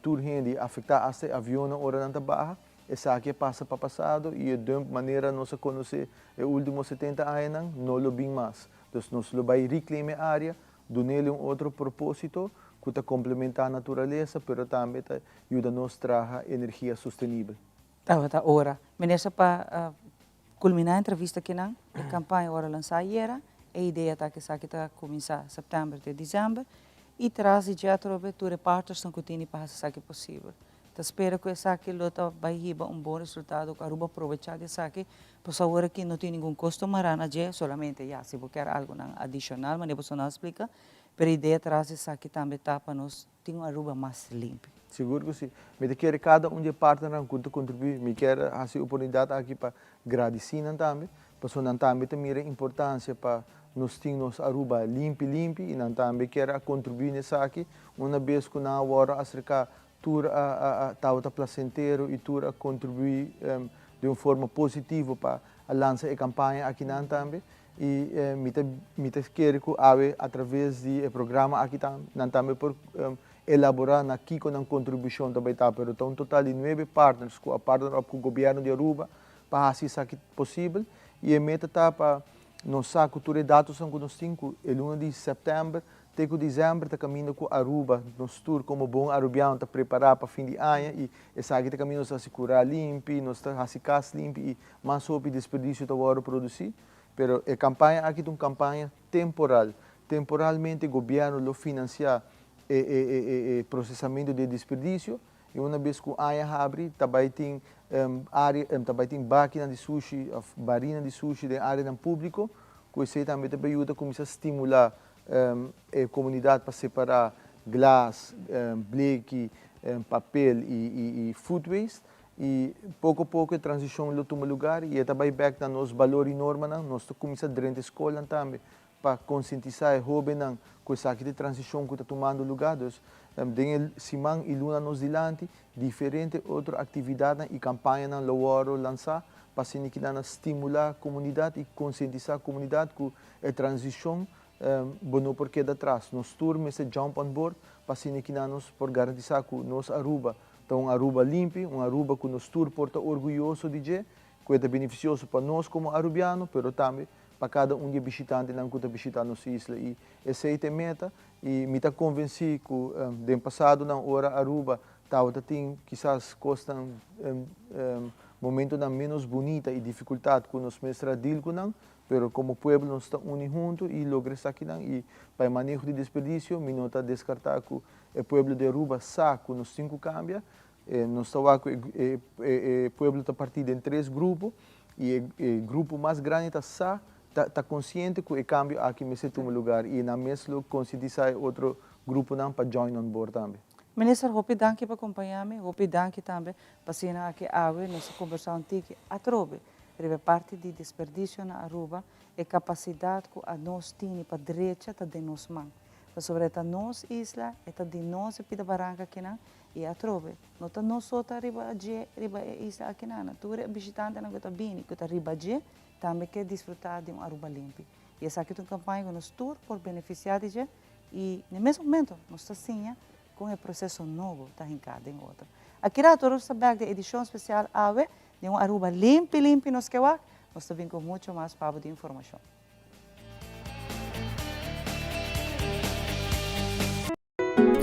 tur hende y afecta hasta e avionnan ora nan ta baha, esaki a pasa pa pasado y e dump manera nos a conoce e ultimo 70 añanan no lo bin mas. Dus nos lo bay reclaim e area Dun'el un otro propósito ku ta komplementá naturalesa pero tambe ta yuda nos traha energia sostenibel. Tabata ora. Minister pa kulminá e entrevista kinan, e kampaña ora lansá ayera, e idea ta ku esaki ta kuminsá sèptèmber te desèmber i tras di dje atrobe tur e partnersnan ku tini pa hasi esaki posibel. Ta spera ku esaki lo ta bai hiba un bon resultado ku Aruba probechá di esaki, pasobra awor aki no tin ningun kosto mará na dje, solamente ya si bo kier algonan adishonal manera bo a splika, pero e idea tras di esaki tambe ta pa nos tin un Aruba mas limpi. Sigur ku si. Mi ta kere kada un di e partnernan ku ta kontribuí, mi kier hasi e oportunidat aki pa gradisí nan tambe, pasobra nan tambe ta mira e importansia pa nos tin nos Aruba limpi limpi i nan tambe kier a kontribuí na esaki. Una bes ku nan a wòrdu aserká Tur a tabata placentero y tur a contribui den un forma positivo pa a lansa e campaña akinan tambe y mi ta mi ta kere cu awe a traves di e programa aki nan tambe por elabora na kico nan contribucion ta bay ta pero ta un total di nuebe partners cu a partner up cu gobierno di Aruba pa haci esaki posibel y e meta ta pa nos sa cu tur e datosnan cu nos tin cu e luna di september Te ku dizèmber ta kaminda ku Aruba, nos tur komo bon arubiano ta prepará pa fin di aña i esaki ta kaminda nos ta hasi kurá limpi, nos ta hasi kas limpi i mas hopi desperdisio ta wòrdu produsí. Pero e kampaña aki ta un kampaña temporal. Temporalmente gobièrnu lo finansiá e e e prosesamentu di e desperdisio i una bes ku aña habri ta bai tin área ta bai tin bakinan di sushi òf barinan di sushi den áreanan públiko ku esei tambe ta bai yuda kuminsá stimulá e komunidat pa separá glas, bleki, papel i food waste i poko poko e transishon lo tuma lugar i e ta bai bèk na nos balor i normanan. Nos ta kuminsá drenta e skolnan tambe pa konsientisá e hóbennan ku esaki ta e transishon ku ta tumando lugá. Dus den e siman i luna nos dilanti diferente otro aktividatnan i kampañanan lo wòrdu lansá pa asina kinan a stimulá komunidat i konsientisá komunidat ku E transicion bo no por keda atras. Nos tur mester jump on board pa asina kinan nos por garantisa cu nos Aruba ta un Aruba limpi, un Aruba cu nos tur por ta orguyoso di dje, cu e ta beneficioso pa nos como Arubiano, pero tambe pa cada un di e bishitantenan cu ta bishita nos isla. Y esey ta e meta y mi ta convenci cu den pasadonan ora Aruba tabata tin kisas cosnan, momentonan menos bunita y dificultad cu nos mester a deal cu nan. Pero komo pueblo nos ta uni huntu i logra esakinan i pa e maneho di desperdisio mi no ta deskartá ku e pueblo di Aruba sa ku nos tin ku kambia. Nos ta wak ku e e pueblo ta partí den tres grupo i e grupo mas grandi ta sa, ta konsiente ku e kambio aki mester tuma lugar i nan mes lo konsientisá e otro gruponan pa join on board tambe. Minister, hopi danki pa kompañá mi, hopi danki tambe pa asina aki awe nos a kombersá un tiki atrobe riba e parti di desperdicio na Aruba, e capacidad cu anos tini pa drecha ta den nos man. Pasobra e ta nos isla, e ta di nos e pida baranca akinan y atrobe, no ta nos so ta riba dje, riba e isla akinan, tur e bishitantenan cu ta bini, cu ta riba dje, tambe ke disfruta di un Aruba limpi. Y esaki ta un campaña cu nos tur por beneficia di dje y na e mes momento nos ta siña con e proceso nobo ta hinca den otro. Aki rato nos ta bek den edicion special awe Den un Aruba limpi limpi nos ke wak, nos ta bin ku mucho mas pa bo di informashon.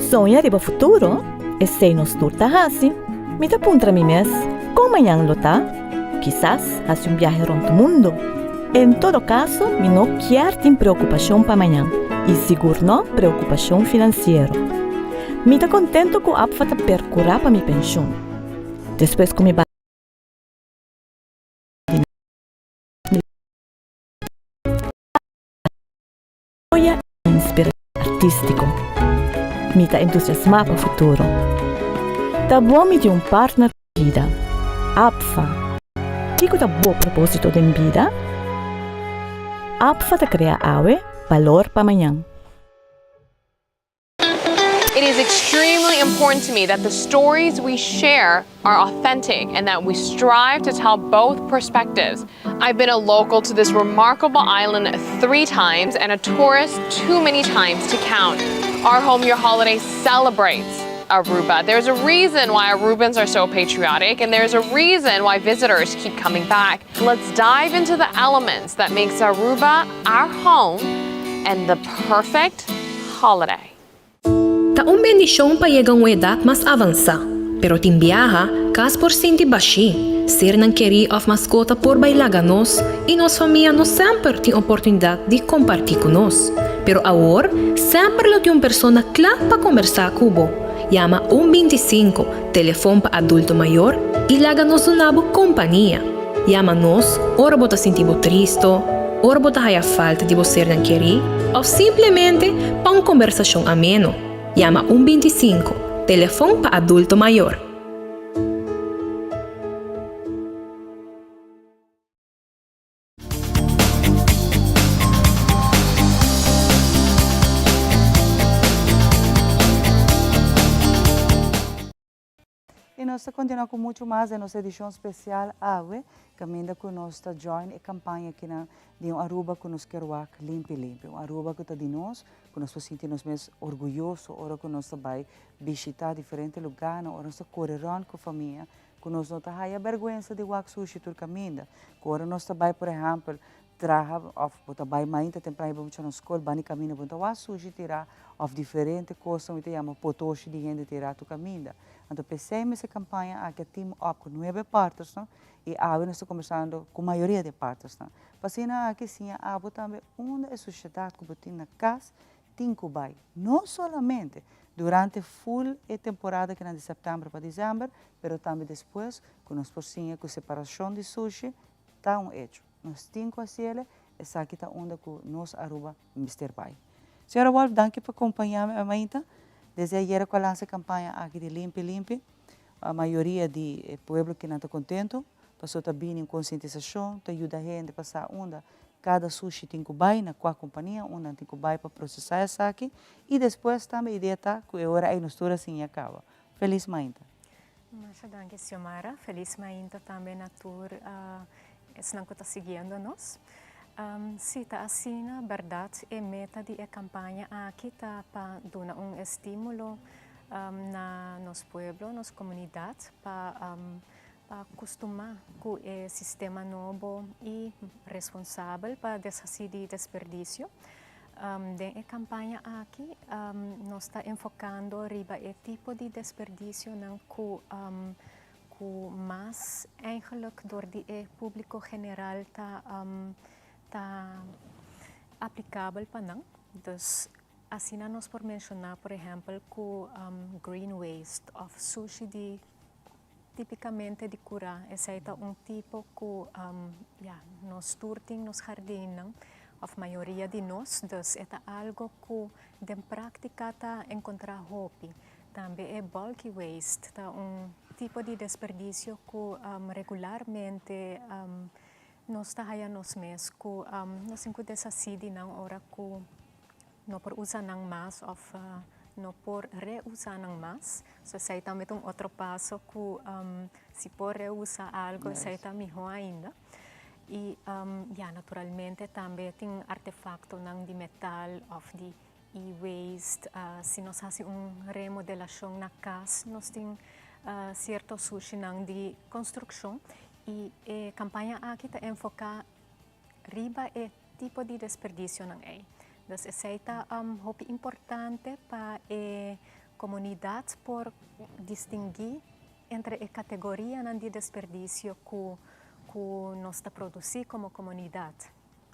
Soña riba futuro? Esei nos tur ta hasi. Mi ta puntra mi mes, kon mañan lo ta? Kisas hasi un biahe rònt mundu. En todo kaso, mi no kier tin preokupashon pa mañan, i sigur no preokupashon finansiero. Mi ta kontentu ku APFA ta perkurá pa mi penshun. Despues ku mi bai di mi apoya e inspiracion artistico. Mi ta entusiasma pa futuro. Ta bon mi tin un partner pa bida. APFA. Kico ta bo proposito den bida? APFA ta crea awe balor pa mañan. It is extremely important to me that the stories we share are authentic and that we strive to tell both perspectives. I've been a local to this remarkable island three times and a tourist too many times to count. Our Home Your Holiday celebrates Aruba. There's a reason why Arubans are so patriotic and there's a reason why visitors keep coming back. Let's dive into the elements that makes Aruba our home and the perfect holiday. Ta un bendishon pa yega un edat mas avansá, pero tin biaha, kas por sinti bashí, sernan kerí òf maskota por bai laga nos i nos famia no semper tin oportunidat di kompartí ku nos. Pero awor, semper lo tin un persona kla pa kombersá ku bo. Yama un 25, telefon pa adulto mayor, i laga nos duna bo kompania. Yama nos ora bo ta sinti bo tristo, ora bo ta haya falta di bo sernan kerí òf simplemente pa un kombersashon ameno. Yama un 25, telefon pa adulto mayor. Y nos ta continua cu mucho mas den nos edicion special awe, caminda cu nos ta join e campaña akinan di un Aruba cu nos kier wak limpi limpi. Un Aruba cu ta di nos, cu nos por sinti nos mes orguyoso ora cu nos ta bay bishita diferente lugarnan, ora nos ta core rond cu famia, cu nos no ta haya berguensa di wak sushi tur caminda. Cu ora nos ta bay por ehempel traha of bo ta bay mainta tempran hiba muchanan scol bani caminda bo no ta wak sushi tira of diferente cosnan mi ta yama potoshi di hende tira tur caminda. Anto p'esey mes e campaña aki a team up cu nuebe partnersnan y awe nos ta conversando cu mayoria di e partnersnan. Pa asina aki siña abo tambe unda e sushedad cu bo tin na cas tin cu bay. No solamente durante full e temporada kinan di september pa december, pero tambe despues cu nos por siña cu separacion di sushi ta un hecho. Nos tin cu haciele, esaki ta unda cu nos Aruba mester bay. Señora Wolff, danki pa compaña mi mainta. Desde ayera cu a lansa e campaña aki di Limpi Limpi, mayoria di e pueblo kinan ta contento, pasobra ta bini un concientisacion, ta yuda hende pa sa unda cada sushi tin cu bay, na cua compania, unda nan tin cu bay pa procesa esaki, y despues tambe idea ta cu e ora ey nos tur a siña caba. Feliz mainta. Masha danki Xiomara. Feliz mainta tambe na tur esnan cu ta siguiendo nos. Si ta asina, berdad e meta di e campaña aki ta pa duna un estimulo na nos pueblo, nos comunidad pa pa kustumá ku e sistema nobo i responsabel pa deshasí di desperdisio. Den e kampaña aki nos ta enfokando riba e tipo di desperdisionan ku ku mas eigenlijk dor di e públiko general ta. ta aplikabel pa nan. Dus asina nos por menshoná por ehèmpel ku green waste òf sushi di Tipicamente di cura esey ta un tipo cu ya nos tur tin nos jardinnan of mayoria di nos dus e ta algo cu den practica ta encontra hopi. Tambe e bulky waste ta un tipo di desperdicio cu regularmente nos ta haya nos mes cu nos tin cu deshaci di nan ora cu No por usa nan mas of no por reusa nan mas. So esei tambe ta un otro paso ku si por reusa algo esei ta mihó ainda. I ya naturalmente tambe tin artefaktonan di metal of di e-waste. Si nos hasi un remodelashon na kas nos tin sierto sushinan di konstrukshon i e kampaña aki ta enfoká riba e tipo di desperdicionan ey. Dus esey ta hopi importante pa e comunidad por distingui entre e categorianan di desperdicio cu cu nos ta produci como comunidad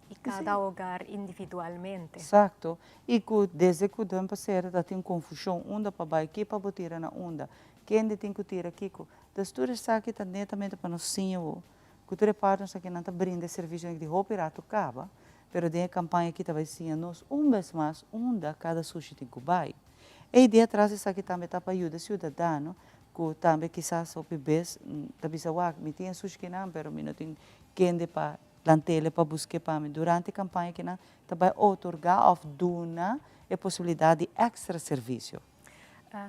y cada hogar individualmente. Exacto. Y cu desde cu den pasera ta tin confusion unda pa bay, ki pa bo tira na unda, kende tin cu tira kico. Dus tur esaki ta netamente pa nos siña bo Ku tur e partners aki nan ta brinda e servisionan di hopi rato kaba, pero den e kampaña aki ta bai siña nos un bes mas unda kada sushi tin ku bai. E idea tras esaki tambe ta pa yuda siudadano ku tambe kisas hopi bes ta bisa wak mi tin e sushi kinan pero mi no tin kende pa lantele pa busk'é pa mi. Durante e kampaña kinan ta bai otorgá òf duna e posibilidat di èkstra servisio.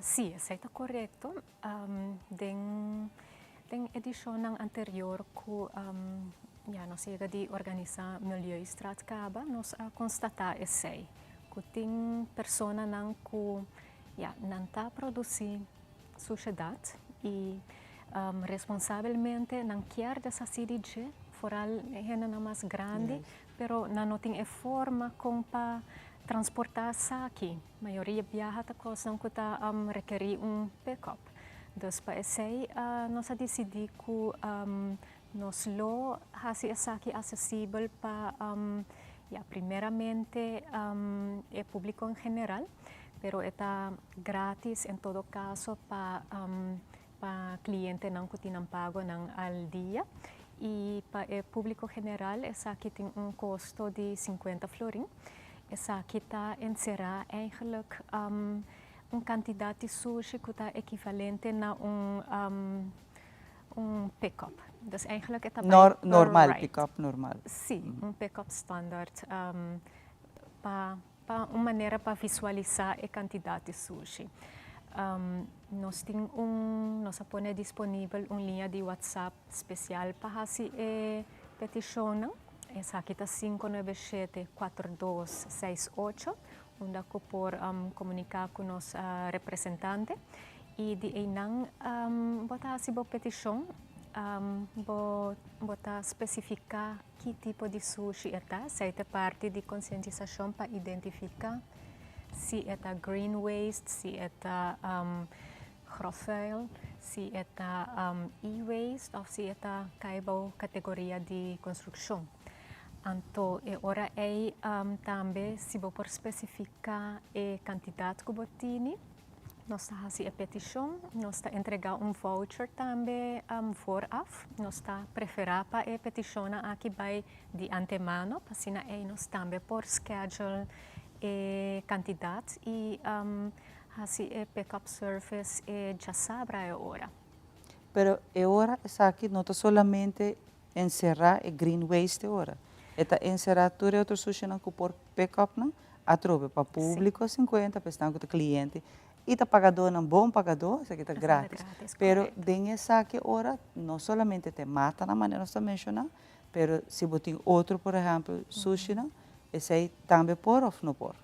Sí, esei ta korekto. Den den edishonnan anterior ku ya nos yega di organisá Milieustraat kaba nos a konstatá esei, ku tin personanan ku ya nan ta produsí sushedat i responsabelmente nan kier deshasí di dje, foral hendenan mas grandi, pero nan no tin e forma kon pa transportá esaki. Mayoria biaha ta kosnan ku ta rekerí un pick-up. Dus pa esei nos a disidí ku nos lo hasi esaki asesibel pa ya primeramente e públiko en general, pero e ta grátis en todo kaso pa pa klientenan ku tin nan pagonan al dia i pa e públiko general esaki tin un kosto di sinkuenta florin. Esaki ta enserá eigenlijk un kantidat di sushi ku ta ekivalente na un un pick-up. Dus eigenlijk e ta bai per Normal, ride. pick-up normal. Sí, un pick-up standaard pa Pa un manera pa visualisá e kantidat di sushi. Nos tin un, nos a pone disponibel un liña di WhatsApp spesial pa hasi e petishonnan. Esaki ta 597 4268, unda ku por komuniká ku nos representante. I di einan bo ta hasi bo petishon, bo bo ta spesifiká Ki tipo di sushi e ta? Esei ta parti di konsientisashon pa identifiká si e ta green waste, si e ta grofvuil, si e ta e-waste òf si e ta kai bou kategoria di konstrukshon. Anto e ora ei tambe si bo por spesifiká e kantidat ku bo tini. Nos ta hasi e petishon, nos ta entregá un voucher tambe vooraf. Nos ta preferá pa e petishonnan aki bai di antemano, pa asina ei nos tambe por schedule e kantidat i hasi e pick-up service e djasabra e ora. Pero e ora esaki no ta solamente enserá e green waste e ora. E ta enserá tur e otro sushinan ku por pick up nan atrobe pa públiko sinkuenta, pa esnan ku ta kliente i ta pagadónan bon pagadó, esaki ta grátis. Pero den esaki ora no solamente ta e matanan manera nos ta menshoná, pero si bo tin otro por ehèmpel sushinan, esei tambe por òf no por?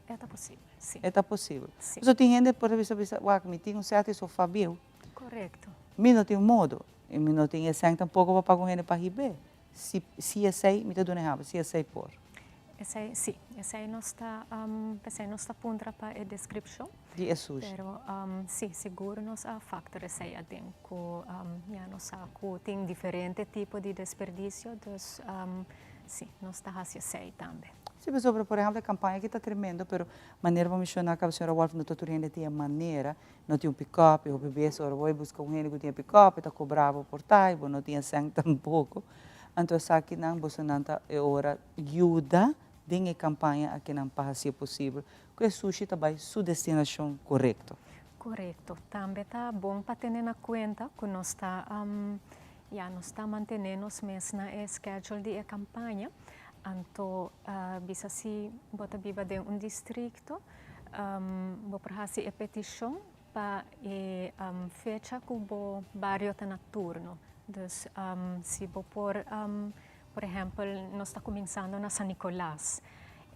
E ta posibel, si. E ta posibel. Pasobra tin hende por ta bisa, wak mi tin un sèt i sofá bieu. Korekto. Mi no tin modo. I mi no tin e sèn tampoko pa paga un hende pa hib'é. Si, si esei, mi ta duna ehèmpel, si esei por. Esei, si. Esei nos ta, p'esei nos ta puntra pa e deskripshon. Di e sushi. Pero, si, sigur nos a faktor esei aden, ku ya nos sa ku tin diferente tipo di desperdisio, dus. Si, nos ta hasi esei tambe. Si, pasobra por ehempel e campaña aki ta tremendo, pero manera bo menciona caba señora Wolff no ta tur hende tin e manera, no tin un pick-up y hopi bes ora bo bay busca un hende cu tin e pick-up e ta cobra bo por ta y bo no tin e cent tampoco. Anto esakinan bosonan ta e ora yuda den e campaña akinan pa haci e posibel cu e sushi ta bay su destinacion corecto. Corecto. Tambe ta bon pa tene na cuenta cu nos ta Ya nos ta mantené nos mes na e schedule di e campaña, anto bisa si bo ta biba den un districto, bo por haci e peticion pa e fecha cu bo bario ta na turno. Dus si bo por, por ehempel nos ta cuminsando na San Nicolas,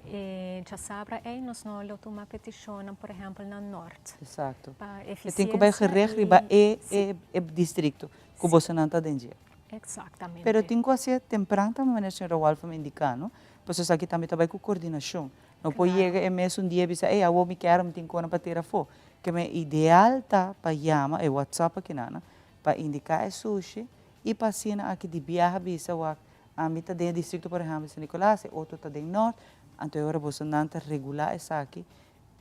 e djasabra ey nos no lo tuma peticionnan por ehempel na Noord. Exacto. Pa E tin cu bay eficiencia gericht riba y e e districto cu bosonan ta den dje. Exactamente. Pero tin cu hacié tempran tambe manera señora Walfam indica no, pasobra esaki tambe ta bay cu coordinacion. No por yega e mesun dia bisa ey awo mi kier mi tin cona pa tira afo. Keme ideal ta pa yama e whatsapp akinana pa indica e sushi y pa asina aki di biaha bisa wak ami ta den e districto por ehempel San Nicolas e otro ta den Noord anto e ora bosonan ta regula esaki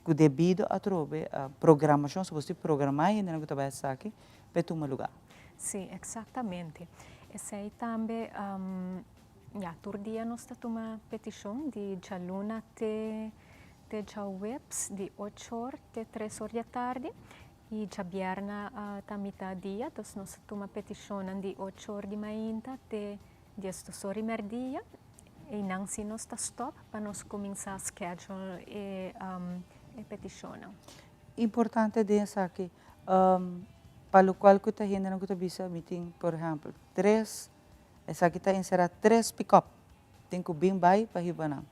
Ku debido atrobe programashon, si bo si programá e hendenan ku ta bai esaki, pa e tuma lugá. Sí, eksaktamente. Esei tambe, ya, tur dia nos ta tuma petishon di djaluna te te djaweps di ocho or te tres or di atardi i djabièrnè ta mitá dia, dus nos ta tuma petishonnan di ocho or di mainta te diesdos or di mèrdia. Einan si nos ta stop pa nos cuminsa schedule e e peticionnan. Importante den esaki, pa locual cu ta hendenan cu ta bisa mi tin por ehempel tres, esaki ta encera tres pick-up, tin cu bin bay pa hiba nan.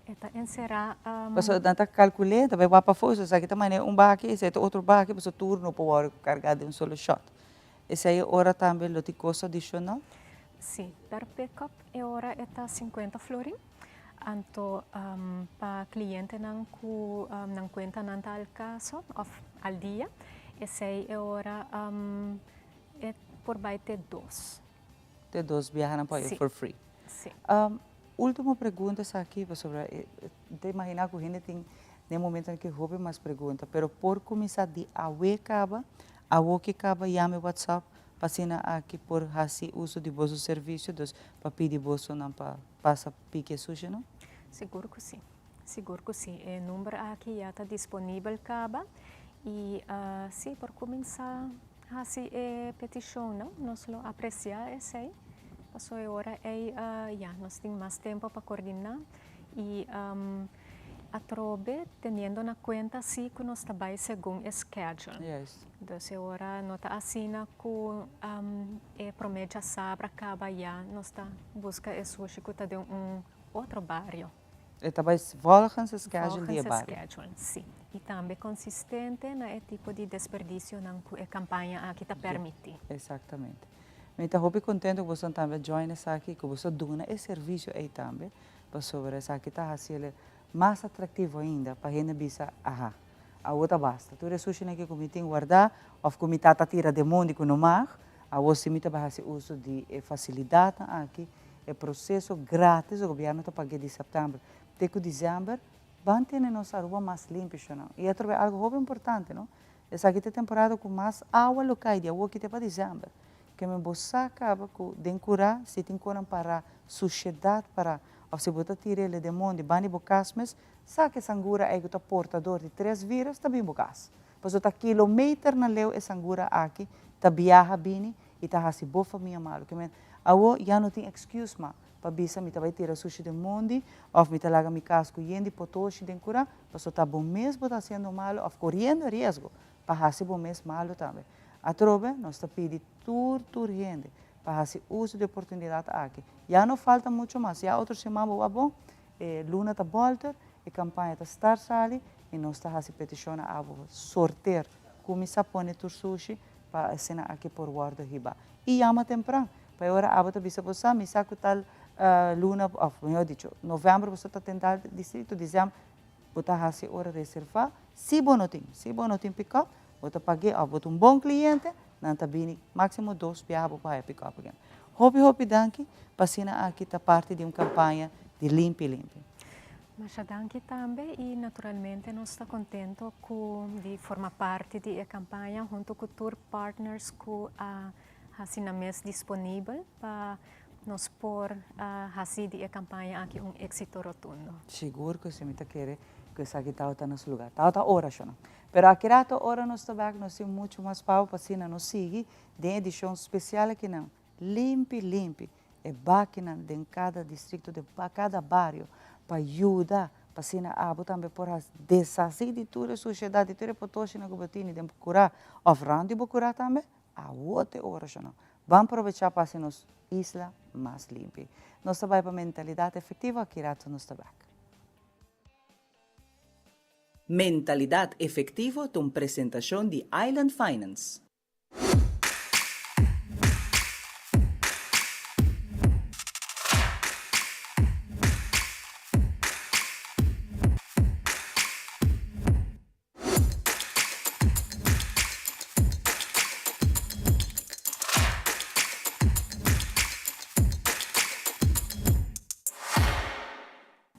E ta encera. Pasobra nan ta calcule, ta bay wak pafo, so esaki ta mane un baki, esey ta otro baki, pasobra tur no por worde carga den un solo shot. Esey e ora tambe lo tin costo adicional? Sí, per pick-up e ora e ta 50 florin. Anto pa clientenan cu nan cuentanan ta al caso of al dia, esey e ora e por bay te dos. Te dos biaha nan por haña for free. Sí. Ultimo pregunta esaki pasobra mi ta imagina cu hende tin den momentonan aki hopi mas pregunta, pero por cuminsa di awe caba, awoki caba yama e whatsapp pa asina aki por haci uso di boso servicio, dus pa pidi bosonan pa pasa piki e sushi no? Sigur cu si, sigur cu si. E number aki ya ta disponibel caba y si por cuminsa haci e peticionnan, nos lo aprecia esey, paso e ora ey ya nos tin mas tempo pa coordina y atrobe teniendo na cuenta si cu nos ta bay segun e schedule. Dus e ora no ta asina cu e prome djasabra caba ya nos ta busca e sushi cu ta den un otro bario. E ta bay volgens e schedule di e bario. Volgens e schedule, si. Y tambe consistente na e tipo di desperdicionan cu e campaña aki ta permiti. Exactamente. Mi ta hopi contento cu boso tambe a join esaki y cu boso a duna e servicio ey tambe pasobra esaki ta haci el mas atractivo ainda pa hende bisa, aha. Awo ta basta. Tur e sushinan ke ku mi tin wardá òf ku mi tata tira den mondi ku no mag, awo si mi ta bai hasi uso di e fasilidatnan aki, e proseso gratis gobièrnu ta pag'é di sèptèmber te ku desèmber, ban tene nos Aruba mas limpi shonnan. I atrobe algu hopi importante no, esaki ta e temporada ku mas awa lo kai di awoki te pa desèmber. Ke men bo sa kaba ku den kurá si tin konan pará, sushedat pará, òf si bo ta tira el den mondi banda di bo kas mes, Sa ke sangura ei ku ta portador di tres virus ta bin bo kas. Pasobra ta kilometernan leu e sangura aki ta biaha bini i ta hasi bo famia malu. Ke men, awo ya no tin excuse mas pa bisa mi ta bai tira sushi den mondi òf mi ta laga mi kas ku yen di potoshi den kura, pasobra ta bo mes bo ta hasiendo malu òf koriendo e riesgo pa hasi bo mes malu tambe. Atrobe nos ta pidi tur tur hende pa hasi uso di e oportunidat aki. Ya no falta mucho mas, ya otro siman bo wak bon E luna ta bolter, e campaña ta start sali y nos ta haci peticion na abo sorteer cuminsa pone tur sushi pa asina aki por wordo hiba. Y yama tempran, pa e ora abo ta bisa bo sa mi sa cu tal luna of mihor dicho november boso ta den tal distrito, december bo ta haci ora reserva, si bo no tin, si bo no tin pick up bo ta pag'e of bo ta un bon cliente nan ta bini maximo dos biaha bo por haya pick up again. Hopi hopi danki pa asina aki ta parti di un kampaña di Limpi Limpi. Masha danki tambe y naturalmente nos ta contento cu di forma parti di e campaña hunto cu tur partners cu a haci nan mes disponibel pa nos por haci di e campaña aki un exito rotundo. Sigur cu si mi ta kere cu esaki tabata na su lugar. Tabata ora shona. Pero aki rato ora nos ta bek nos tin mucho mas pabo pa asina nos sigui den edicion special akinan Limpi limpi e bakinan den kada distrikto, den kada bario pa yuda pa asina abo tambe por hasi deshasi di tur e sushedat, di tur e potoshinan ku bo tini den bo kurá òf rònt di bo kurá tambe. Awor ta e ora shonnan. Ban probechá pa hasi nos isla mas limpi. Nos ta bai pa Mentalidat Efektivo, aki rato nos ta bèk. Mentalidat Efektivo ta un presentashon di Island Finance.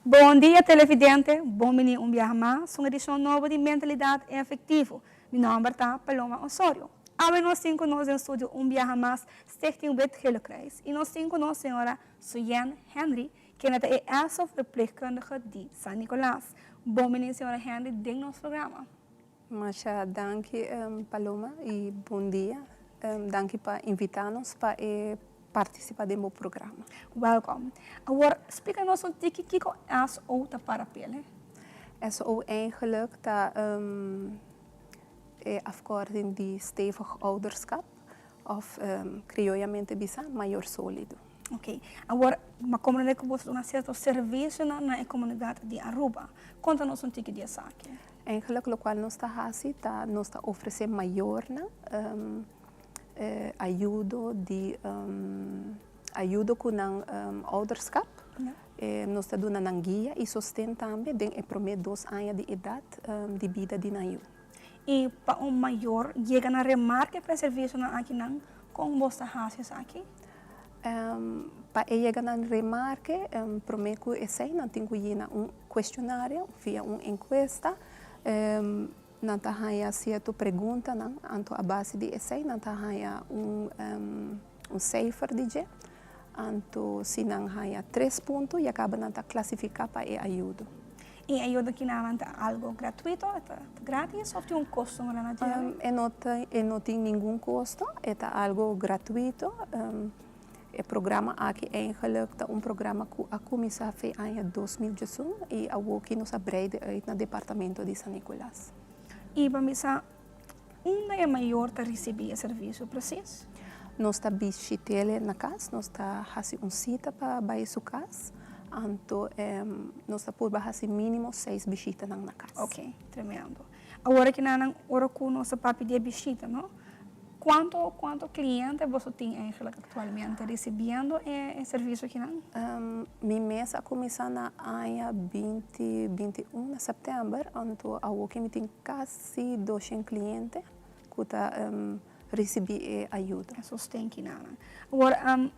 Bon dia televidente, bon bini un biaha mas un edicion nobo di Mentalidad Efectivo. Mi nomber ta Paloma Osorio. Awe nos tin cu nos den studio un biaha mas Stichting Wit Gele Kruis y nos tin cu nos señora Suyen Henry kende ta e ESO verpleegkundige di San Nicolas. Bon bini señora Henry den nos programa. Masha danki Paloma y bon dia. Danki pa invita nos pa e participa den bo programa. Welkom. Awor splica nos un tiki kico SO ta para pele. SO eigenlijk ta e afkorting di stevig ouderschap of crioyamente bisa mayor solido. Ok. Awor ma comprende cu bo ta duna cierto servicionan na e comunidad di Aruba. Conta nos un tiki di esaki. Eigenlijk locual nos ta haci ta nos ta ofrece mayornan ayudo di ayudo cu nan ouderschap. Nos ta duna nan guia y sosten tambe den e prome dos aña di edad di bida di nan yu. Y pa un mayor yega na remarke pa e servicionan akinan, con bos ta haci esaki? Pa e yega na remarke, prome cu esey nan tin cu yena un cuestionario via un encuesta. Nan ta haña cierto preguntanan, anto a base di esey nan ta haña un un cijfer di dje. Anto si nan haña tres punto ya caba nan ta clasifica pa e ayudo. E ayudo kinanan ta algo gratuito, e ta gratis of tin un costo mara na dje? E no ta e no tin ningun costo, e ta algo gratuito. E programa aki eigenlijk ta un programa cu a cuminsa fe aña 2011 y awoki nos a breide uit na departamento di San Nicolas. Y pa mi sa unda e mayor ta ricibi e servicio precies? Nos ta bishit'ele na cas, nos ta haci un cita pa bay su cas, anto nos ta purba haci minimo seis bishitanan na cas. Ok, tremendo. Awor aki nan ora cu nos ta papia di e bishita, no? Cuanto cuanto cliente boso tin eigenlijk actualmente ricibiendo e servicio akinan? Mi mes a cuminsa na aña binti 21 na september, anto awoki mi tin casi doshen cliente cu ta ricibi e ayudo. E sosten kinanan. Awor,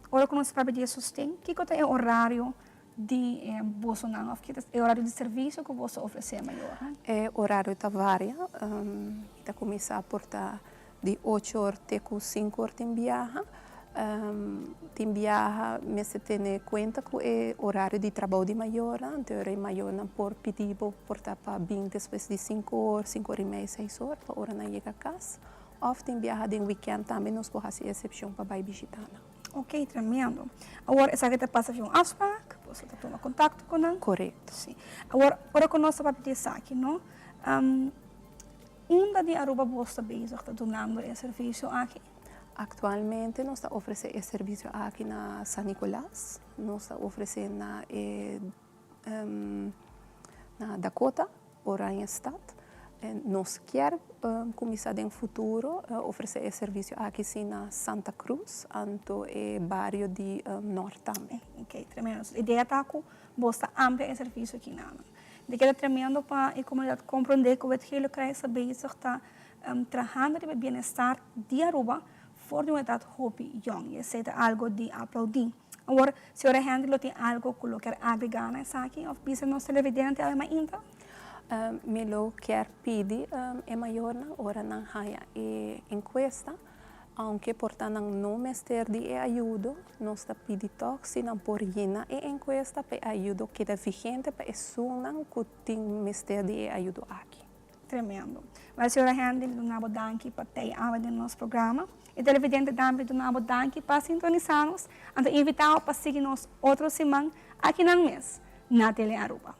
ora cu nos papia di e sosten, kico ta e horario di e bosonan of kico ta e horario di servicio cu boso ofrece mayornan? E horario ta varia. Mi ta cuminsa por ta di ocho or te cu cinco or tin biaha. Tin biaha mester tene cuenta cu e horario di trabou di mayornan, anto e mayornan por pidi bo por ta pa bin despues di cinco or, cinco or y media, seis or pa ora nan yega cas. Of tin biaha den weekend tambe nos por haci excepcion pa bay bishita nan. Ok, tremendo. Awor esaki ta pasa via un afspraak, boso ta tuma contacto cu nan? Correcto. Si. Awor, ora cu nos ta papia di esaki, no? Unda di Aruba bos ta bezig ta dunando e servicio aki? Actualmente nos ta ofrece e servicio aki na San Nicolas, nos ta ofrece na e na Dakota, Oranjestad. Nos kier cuminsa den futuro ofrece e servicio aki si na Santa Cruz, anto e bario di Noord tambe. Ok, tremendo. Idea ta cu bos ta amplia e servicio aki na. Di keda tremendo pa e komunidat komprondé ku Wit Gele Kruis ta bezig ta trahando riba e bienestar di Aruba. for di un edat hopi yong y esey ta algo di aplaudi. Awor, señora Henry lo tin algo cu lo kier agrega na esaki of bisa nos televidente awe mainta? Mi lo kier pidi e mayornan ora nan haya e encuesta, aunke por ta nan no mester di e ayudo, nos ta pidi tog si nan por yena e encuesta pa e ayudo keda vigente pa esunnan cu tin mester di e ayudo aki. Tremendo. Wel señora Hendy, mi duna bo danki pa tei awe den nos programa. E televidente tambe duna bo danki pa sintonisa nos. Anto invita bo pa sigui nos otro siman akinan mes na Tele Aruba.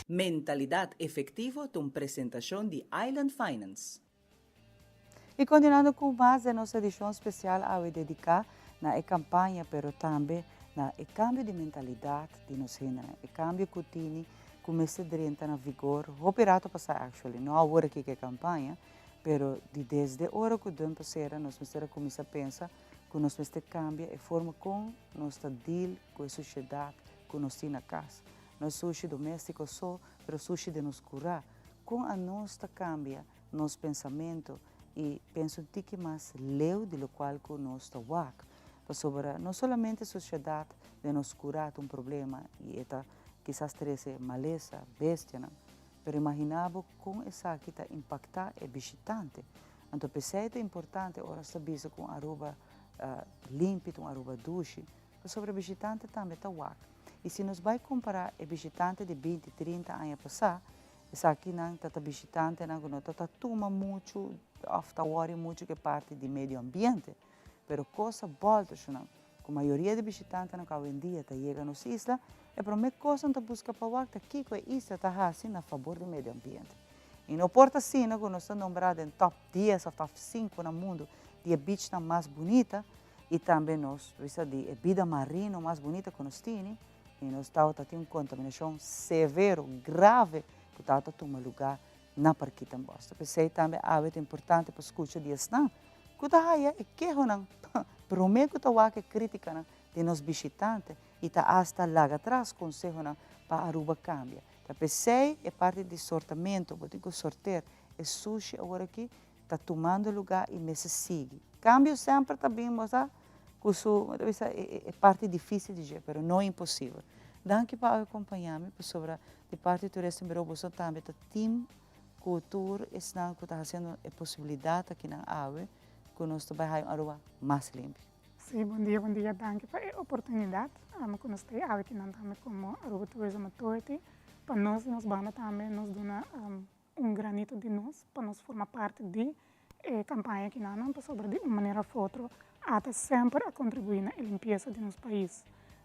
Mentalidad Efectivo ta un presentacion di Island Finance. Y continuando cu mas den nos edicion special awe dedica na e campaña pero tambe na e cambio di mentalidad di nos hendenan, e cambio cu tini cu mester drenta na vigor hopi rato pasa actually, no awor aki cu e campaña, pero di desde ora cu dump a cera nos mester a cuminsa pensa cu nos mester cambia e forma con nos ta deal cu e suciedad cu nos tin na cas, no e sushi domestico so, pero sushi den nos cura, con anos ta cambia nos pensamento y pensa un tiki mas leu di locual cu nos ta wak. Pasobra no solamente sociedad den nos cura ta un problema y e ta kisas trece malesa, bestianan, pero imagina bo con esaki ta impacta e bishitante. Anto p'esey ta importante ora sa bisa cu un Aruba limpi ta un Aruba dushi, pasobra e bishitante tambe ta wak. Y si nos bay compara e bishitante di binti, trinta aña pasa, Esakinan ta ta bishitantenan ku no ta ta tuma muchu òf ta wòri muchu ku e parti di medio ambiente. Pero kos a bòlta shunan ku mayoria di bishitantenan ku awendia ta yega nos isla, e promé kos nan ta buska pa wak ta kiko e isla ta hasi na fabor di medio ambiente. I no por ta asina ku nos ta nombrá den tòp dies òf tòp sinku na mundu di e bichnan mas bunita i tambe nos bisa di e bida marino mas bunita ku nos tini, I nos tabata tin un kontaminashon severo, grave, ku tabata tuma lugá na Parkietenbos. Ta p'esei tambe awe ta importante pa skucha di esnan ku ta haya e kehonan promé ku ta wak e krítikanan di nos bishitante i ta asta laga tras konsehonan pa Aruba kambia. Ta p'esei e parti di sortamentu, bo tin ku sorter e sushi aworakí, ta tumando lugá i mester sigui. Kambio semper ta bin, bo sa, ku su, mi ta bisa, e parti difísil di dje, pero no imposibel. Danki pa akompañá mi, pasobra di parti Toeristen Bureau boso tambe ta team ku tur esnan ku ta hasiendo e posibilidat akinan awe ku nos ta bai haya un Aruba mas limpi. Sí, bon dia, bon dia. Danki pa e oportunidat ku nos ta awe akinan tambe komo Aruba Tourism Authority. Pa nos di nos banda tambe nos duna un granito di nos pa nos forma parti di e campaña kinanan pasobra di un manera of otro ata semper a contribui na e limpieza di nos pais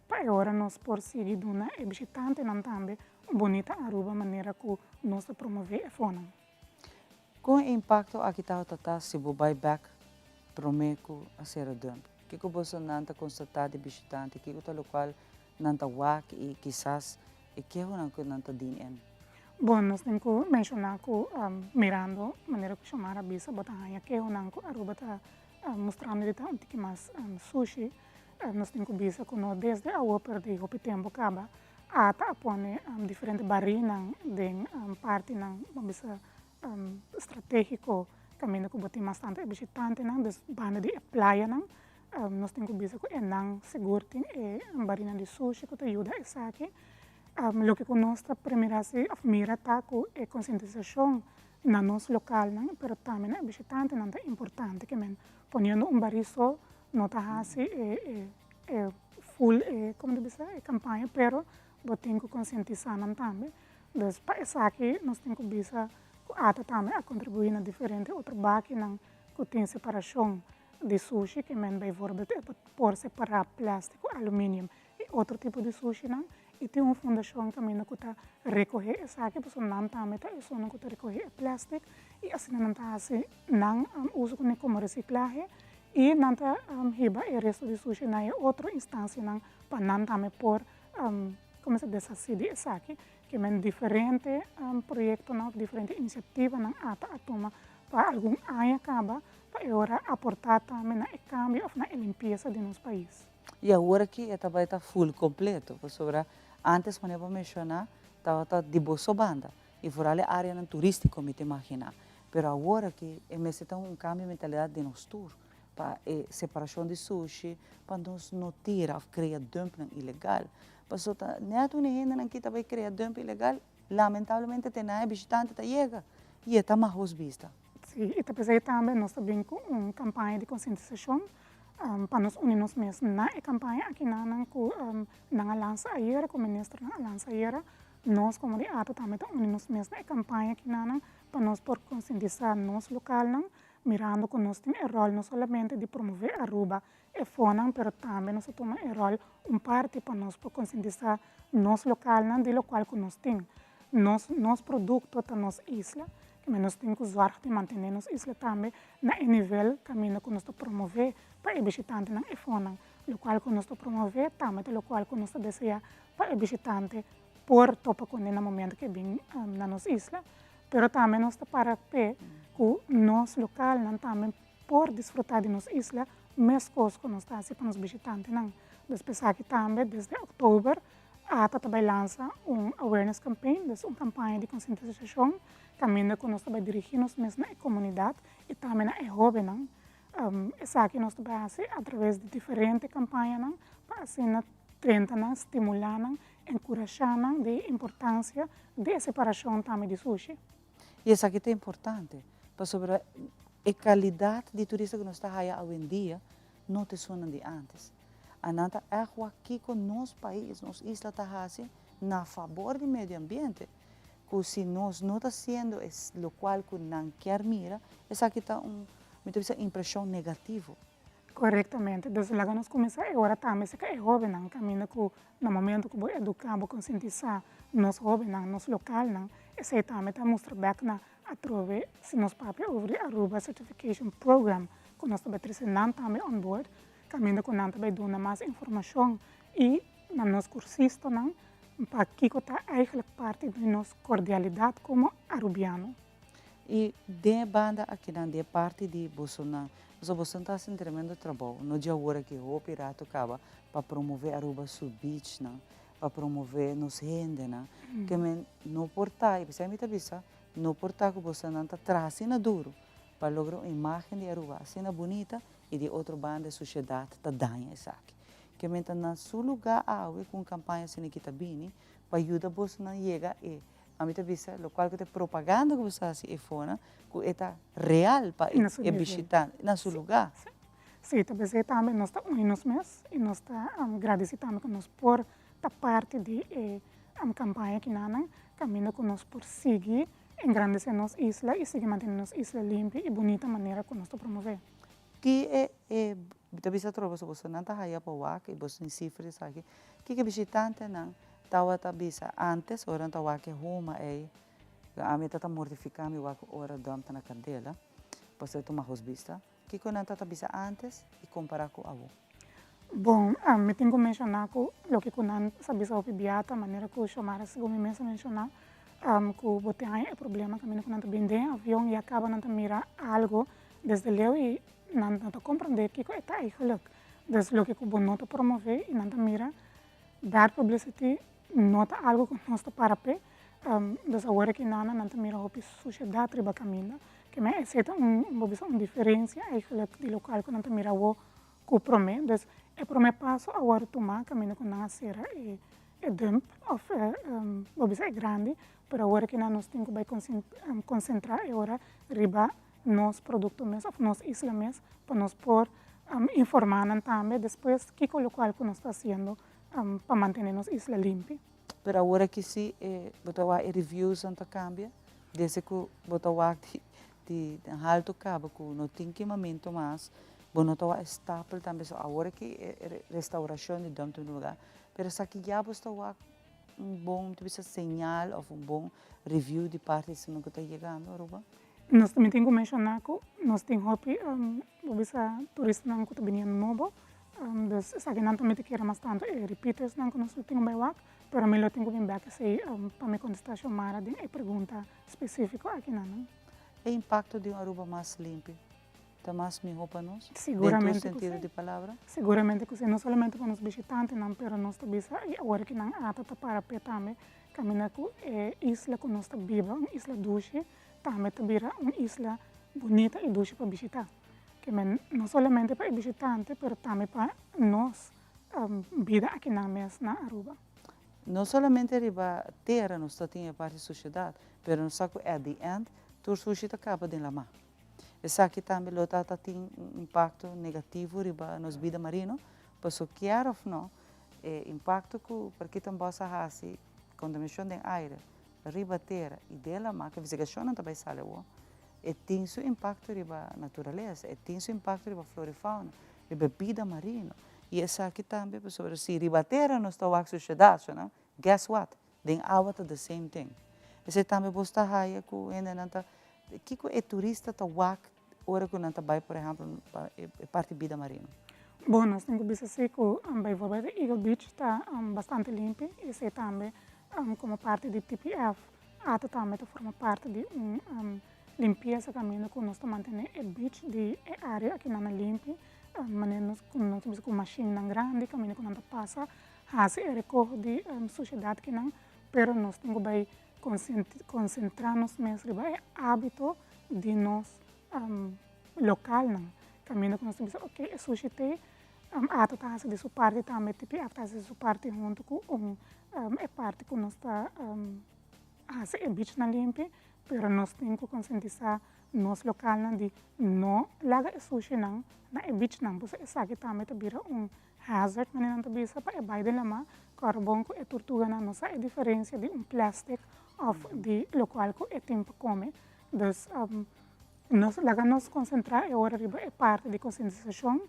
pa e ora nos por sigui duna e bishitantenan tambe un bunita Aruba manera cu nos ta promove e fonan. Con e impacto aki tabata ta si bo bay bek prome cu a cera dump? Kico boso nan ta constata di bishitante? Kico ta locual nan ta wak y kisas e kehonan cu nan ta dien en? Bon, nos tin cu menciona cu mirando manera cu Xiomara a bisa, bo ta haña kehonan cu Aruba ta mustrando di ta un tiki mas sushi. Nos tin cu bisa cu no desde awor pero di hopi tempo caba ata a pone diferente barinan den partinan, bo bisa, strategico caminda cu bo tin mas tanto e bishitantenan, dus banda di e playanan. Nos tin cu bisa cu enan sigur tin e barinan di sushi cu ta yuda esaki. Loke ku nos ta premira si òf mira ta ku e konsientisashon na nos lokalnan pero tambe na e bishitantenan ta importante ke men poniendo un barí so no ta hasi e e full e komo ta bisa e kampaña pero bo tin ku konsientisá nan tambe. Dus pa esaki nos tin ku bisa ku ata tambe a kontribuí na diferente otro bakinan ku tin separashon di sushi ke men bijvoorbeeld e por separá plastic ku aluminium i otro tipo di sushinan i tin un fundashon kaminda ku ta rekohé esaki pasobra nan tambe ta esunnan ku ta rekohé e plastic i asina nan ta hasi nan uso kuné komo resiklahe. I nan ta hiba e resto di sushi na e otro instansianan pa nan tambe por kuminsá deshasí di esaki. Ke men diferente proyektonan òf diferente inisiativanan ata a tuma pa algun aña kaba pa e ora aportá tambe na e kambio òf na e limpiesa di nos pais. I awor aki e ta bai ta full kompleto pasobra ántes manera bo a menshoná tabata di boso banda i foral e áreanan turístiko mi ta imaginá. Pero awor aki e mester ta un kambio di mentalidat di nos tur pa e separashon di sushi pa nos no tira òf krea dumpnan ilegal. Pasobra ta nèt un e hendenan ki ta bai krea dump ilegal lamentablemente te nan e bishitante ta yega i e ta mahos bista. Sí, i ta p'esei tambe nos ta bin ku un kampaña di konsientisashon pa nos uni nos mes na e kampaña akinanan ku nan a lansa ayera, ku ministernan a lansa ayera. Nos komo di ata tambe ta uni nos mes na e kampaña akinanan pa nos por konsientisá nos lokalnan, mirando ku nos tin e ròl no solamente di promové Aruba e fonan, pero tambe nos a tuma e ròl un parti pa nos por konsientisá nos lokalnan di lokual ku nos tin. Nos nos produkto ta nos isla, kende nos tin ku zòrg di mantené nos isla tambe na e nivel kaminda ku nos ta promové pa e bishitantenan e fonan. Lokual ku nos ta promové tambe ta lokual ku nos ta deseá pa e bishitante por topa kuné na momento ku e bin na nos isla. Pero tambe nos ta para p'e ku nos lokalnan tambe por disfrutá di nos isla meskos ku nos ta hasi pa nos bishitantenan. Dus p'esaki tambe desde òktober ata ta bai lansa un awareness campaign, dus un kampaña di konsientisashon kaminda ku nos ta bai dirigí nos mes na e komunidat i tambe na e hóbennan. Esaki nos ta bai hasi atraves di diferente kampañanan pa asina trenta nan, stimulá nan, enkurashá nan di e importansia di e separashon tambe di sushi. I esaki ta importante pasobra e kalidat di turista ku nos ta haya awendia no ta esunnan di ántes. Anan ta ègt wak kiko nos pais, nos isla ta hasi na fabor di medio ambiente. Ku si nos no ta hasiendo e lokual ku nan kier mira, esaki ta un, mi ta bisa, impreshon negativo. Korektamente. Dus laga nos kuminsá e ora tambe serka e hóbennan, kaminda ku na momento ku bo eduká, bo konsientisá nos hóbennan, nos lokalnan, esei tambe ta mustra bèk na atrobe si nos papia over di Aruba Certification Program ku nos ta bai trese nan tambe on board, kaminda ku nan ta bai duna mas informashon i na nos kursistanan pa kiko ta eigentlik parti di nos kordialidat komo arubiano. I den e banda akinan, den e parti di bosonan, pasobra bosonan ta hasi un tremendo trabou, no dje awor aki hopi rato kaba pa promove Aruba su beachnan, pa promove nos hendenan, ke men no por ta, i p'esei mi ta bisa, no por ta ku bosonan ta traha asina duru pa logra un imagen di Aruba asina bunita i di otro banda e sushedat ta daña esaki. Ke men ta na su lugá awe ku un kampaña asina ki ta bini pa yuda bosonan yega e Ami ta bisa lokual ku ta e propaganda ku bo sa hasi e fona ku e ta real pa e bishitante na su lugá. Sí, ta p'esei tambe nos ta uni nos mes i nos ta gradisí tambe ku nos por ta parti di e kampaña kinanan kaminda ku nos por sigui engrandesé nos isla i sigui mantené nos isla limpi i bunita manera ku nos ta promové. Ki e e ta bisa atrobe pasobra bosonan ta haya pa wak i boso tin sifra di esaki. Kiko e bishitantenan tawata bisa antes ora nan ta wak e huma ei? Ami ta ta mortifiká mi wak ora dòm ta na kandela pasobra e tuma hos bista. Kiko nan ta ta bisa antes i kompará ku awo? Bon, mi tin ku menshoná ku loke ku nan sa bisa hopi bia ta manera ku Xiomara segun mi mes a menshoná ku bo tin haña e problema kaminda ku nan ta bin den avion i a kaba nan ta mira algo Desde leu i nan no ta komprendé kiko e ta eigenlik. Dus loke ku bo no ta promové i nan ta mira bad publicity no ta algu ku nos ta para p'e. Dus awor aki nan nan ta mira hopi sushedat riba kaminda. Ke men esei ta un bo bisa un diferensia eigenlik di lokual ku nan ta mira awor ku promé. Dus e promé paso a wòrdu tumá kaminda ku nan a sera e e dump òf bo bisa e grandi, pero awor aki nan nos tin ku bai konsentrá e ora riba nos produkto mes òf nos isla mes pa nos por informá nan tambe despues kiko lokual ku nos ta hasiendo pa mantené nos isla limpi. Pero awor aki si e bo ta wak e reviewsnan ta kambia desde ku bo ta wak di di haltu kaba ku no tin kimamentu mas bo no ta wak e stapel tambe so awor aki e restaurashon di dump ta bini luga pero esaki ya bo sta wak un bon ta bisa señal of un bon review di parti di esnan ku ta yegando Aruba? Nos tambe tin ku menshoná ku nos tin hopi bo bisa turistanan ku ta bini nobo, dus esakinan tambe ta kere mas tantu e repeatersnan ku nos lo tin ku bai wak, pero mi lo tin ku bin bèk esei pa mi kontestá Xiomara den e pregunta spesífiko akinan. E impakto di un Aruba mas limpi ta mas mihó pa nos? Den tur Siguramente ku sentido si. di palabra? Siguramente ku si, no solamente pa nos bishitantenan, pero nos ta bisa i awor ki nan ata ta para p'e tambe kaminda ku e isla ku nos ta biba, un isla dushi, Tambe ta bira un isla bunita i dushi pa bishitá. Ke men no solamente pa e bishitante pero tambe pa nos bida akinan mes na Aruba. No solamente riba tera nos ta tin e parti sushedat, pero nos sa ku at the end tur sushi ta kaba den lamá. Esaki tambe lo ta ta tin un impakto negativo riba nos bida marino, paso kier of no e impakto ku parkitanbos a hasi, kontaminashon den aire, riba tera i den lamá, ku investigashonnan ta bai sali awor, e tin su impakto riba naturalesa, e tin su impakto riba flora i fauna, riba bida marino. I esaki tambe pasobra si riba tera nos ta wak sushedat, guess what? Den awa ta the same thing. Esei tambe bos ta haya ku hendenan ta, kiko e turista ta wak ora ku nan ta bai por ehèmpel pa e parti bida marino? Bon, nos tin ku bisa si ku bijvoorbeeld Eagle Beach ta bastante limpi, esei tambe Komo parti di TPF, ata tambe ta forma parti di un limpiesa kaminda ku nos ta mantené e beach di e área akinan na limpi, manera nos ku nos ta bisa ku mashinnan grandi kaminda ku nan ta pasa hasi e rekoho di sushedat kinan, pero nos tin ku bai konsentrá nos mes riba e ábito di nos lokalnan kaminda ku nos ta bisa oke e sushi t'ei Ata ta hasi di su parti tambe, TPF ta hasi di su parti huntu ku un e parti ku nos ta hasi e beachnan limpi, pero nos tin ku konsientisá nos lokalnan di no laga e sushinan na e beachnan, pasobra esaki tambe ta bira un hazard, manera nan ta bisa, pa e bai den lamá, kòrda bon ku e turtuganan no sa e diferensia di un plastic òf di lokual ku e tin pa kome. Dus Nos laga nos konsentrá e ora riba e parti di konsientisashon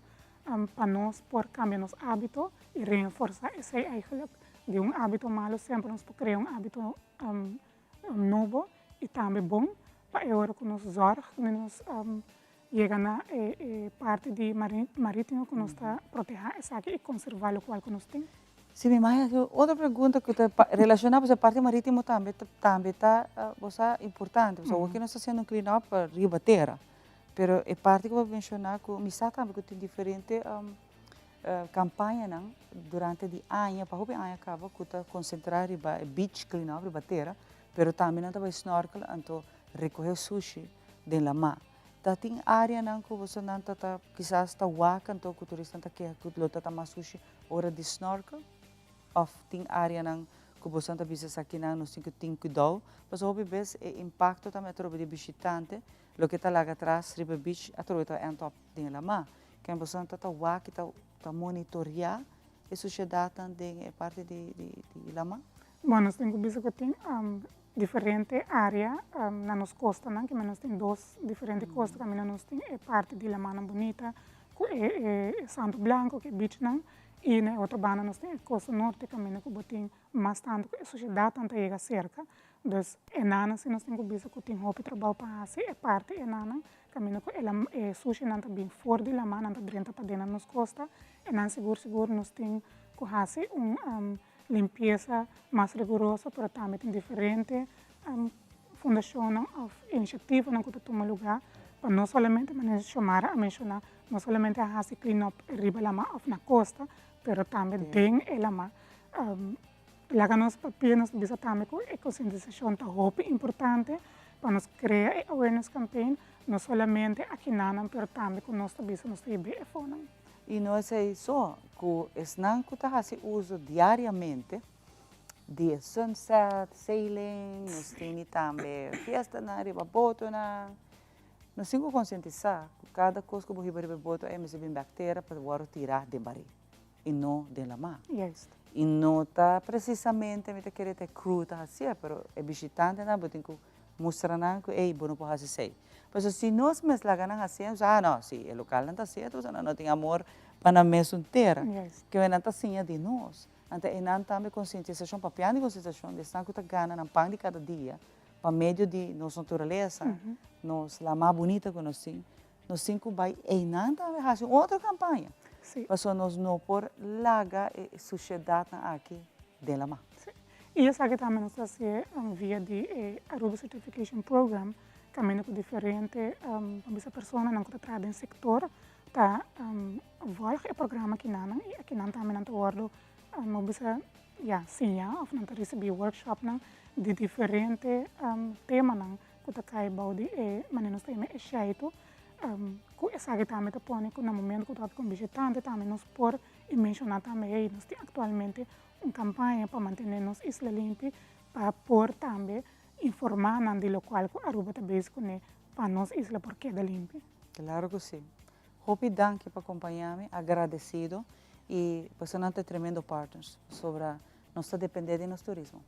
pa nos por kambia nos ábito i reenforsá esei eigentlik. Di un ábito malu semper nos por krea un ábito nobo i tambe bon pa e ora ku nos zòrg ku nos yega na e parti di marítimo ku nos ta protehá esaki i konservá lokual ku nos tin. Si mi mag haci otro pregunta cu ta relaciona pasobra parti maritimo tambe tambe ta bo sa importante pasobra awor ki nos ta haciendo un clean up riba tera pero e parti cu bo a menciona cu mi sa tambe cu tin diferente campañanan durante di aña pa hopi aña caba cu ta concentra riba e beach clean up riba tera pero tambe nan ta bay snorkel anto recoge sushi den lama. Ta tin areanan cu bosonan ta ta kisas ta wak anto cu turistanan ta keha cu lo ta ta mas sushi ora di snorkel? Of tin areanan cu bosonan ta bisa esakinan nos tin cu tin cuidou? Pasobra hopi bes e impacto tambe atrobe di bishitante loke ta laga atras riba e beach atrobe ta end up den e lama. Ken bosonan ta ta wak y ta ta monitorea e sushedadnan den e parti di di lama? Bon, nos tin cu bisa cu tin diferente area na nos costanan, kimen nos tin dos diferente costa caminda nos tin e parti di Lamannan Bunita cu e Santo Blanco cu e beachnan y na e otro banda nos tin e costa norte caminda cu bo tin mas tanto cu e sociedadnan ta yega cerca. Dus enanan si nos tin cu bisa cu tin hopi trabao pa haci e parti enanan caminda cu e sushinan ta bin for di lama nan ta drenta paden na nos costa, enan sigur sigur nos tin cu haci un Limpiesa mas riguroso pero tambe tin diferente fundacionnan of iniciativanan cu ta tuma lugar pa no solamente, manera Xiomara a menciona, no solamente a haci clean up riba lama of na costa, pero tambe den e lama. Laga nos papia, nos bisa tambe cu e concientisacion ta hopi importante pa nos crea e awareness campaign, no solamente akinanan pero tambe cu nos ta bisa nos ta hib'e efonan. I no esei so, ku esnan ku ta hasi uso diariamente di e sunset sailing, nos tini tambe fiestanan riba botonan. Nos tin ku konsientisá ku kada kos ku bo hiba riba e boto ei mester bin bèk tera pa wòrdu tirá den barí i no den lamá. I no ta presisamente mi ta kere ta e crew ta hasié, pero e bishitantenan bo tin ku Mustra nan ku ey bo no por hasi esey. Pasobra si nos mes laga nan hasi, nan bisa, ah no, si e lokalnan ta hasi eto, nan no tin amor pa nan mesun tera. Ke nan ta siña di nos. Anto eynan tambe konsientisashon, papiando di konsientisashon, di esnan ku ta gana nan pan di kada dia. Pa medio di nos naturalesa, nos lamá bunita ku nos tin, nos tin ku bai einan tambe hasi un otro kampaña. Pasobra nos no por laga e sushedatnan aki den lamá. Sí. I esaki tambe nos ta hasié via di e Aruba Certification Program, kaminda ku diferente, bo bisa personanan ku ta traha den sektor ta volg e programa kinanan i akinan tambe nan ta wòrdu, bo bisa, ya, siña òf nan ta risibí workshopnan di diferente temanan ku ta kai bou di e manera nos ta yama e sheitu, ku esaki tambe ta pone ku na momento ku ta papia ku un bishitante tambe nos por i menshoná tambe hey nos tin aktualmente un kampaña pa mantené nos isla limpi pa por tambe informá nan di lokual ku Aruba ta bezig kuné pa nos isla por keda limpi. Klaro ku si. Hopi danki pa kompañá mi, agradesido i bosonan ta tremendo partners pasobra nos ta dependé di nos turismo.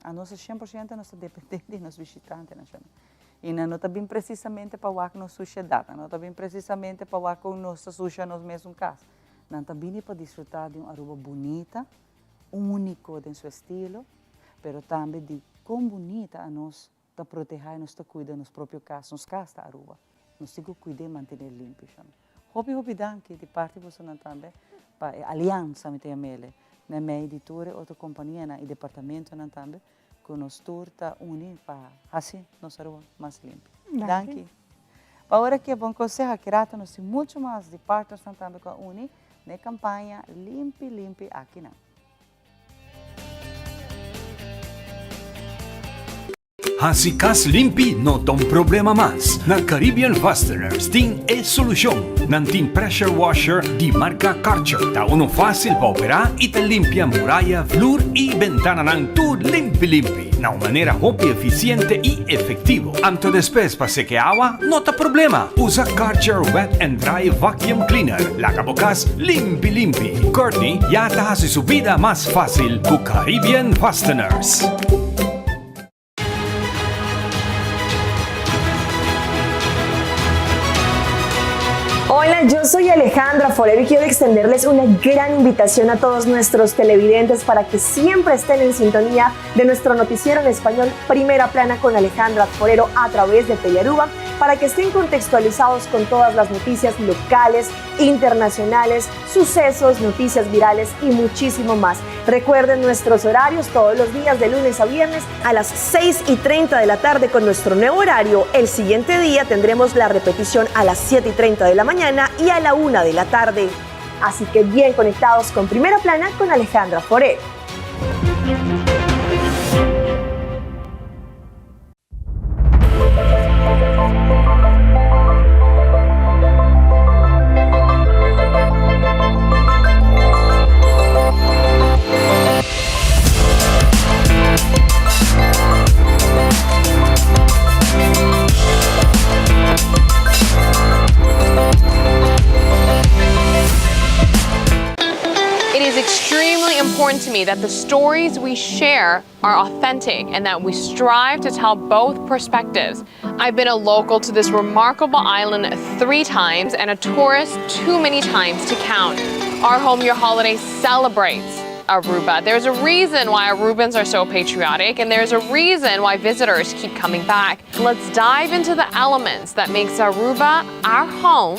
Anos a 100% nos ta dependé di nos bishitantenan shona. I nan no ta bin presisamente pa wak nos sushedat, nan no ta bin presisamente pa wak kon nos ta susha nos mesun kas. Nan ta bini pa disfrutá di un Aruba bunita, úniko den su estilo, pero tambe di kon bunita anos ta protehá i nos ta kuida nos propio kas, nos kas ta Aruba. Nos tin ku kuid'é i mantené limpi shon. Hopi hopi danki di parti bosonan tambe pa e aliansa mi ta yam'el na mei di tur e otro kompanianan i departamentonan tambe ku nos tur ta uni pa hasi nos Aruba mas limpi. Danki. Pa ora ki e bon konseho aki rato nos tin muchu mas di partnersnan tambe ku a uni na e kampaña Limpi Limpi Akinan. Hasi kas limpi no ta un problema mas. Na Caribbean Fasteners tin e solushon. Nan tin pressure washer di marka Karcher. Ta uno fásil pa operá i ta limpia muraya, flur i bentananan tur limpi limpi na un manera hopi efisiente i efektivo. Anto despues pa seke awa no ta problema. Usa Karcher Wet and Dry Vacuum Cleaner. Laga bo kas limpi limpi. Courtney ya ta hasi su bida mas fásil ku Caribbean Fasteners. Hola, yo soy Alejandra Forero y quiero extenderles una gran invitación a todos nuestros televidentes para que siempre estén en sintonía de nuestro noticiero en español Primera Plana con Alejandra Forero a través de Telearuba para que estén contextualizados con todas las noticias locales, internacionales, sucesos, noticias virales y muchísimo más. Recuerden nuestros horarios todos los días de lunes a viernes a las 6 y 30 de la tarde con nuestro nuevo horario. El siguiente día tendremos la repetición a las 7 y 30 de la mañana y a la 1 de la tarde. Así que bien conectados con Primera Plana con Alejandra Forero. It is extremely important to me that the stories we share are authentic and that we strive to tell both perspectives. I've been a local to this remarkable island three times and a tourist too many times to count. Our Home Your Holiday celebrates Aruba. There's a reason why Arubans are so patriotic and there's a reason why visitors keep coming back. Let's dive into the elements that makes Aruba our home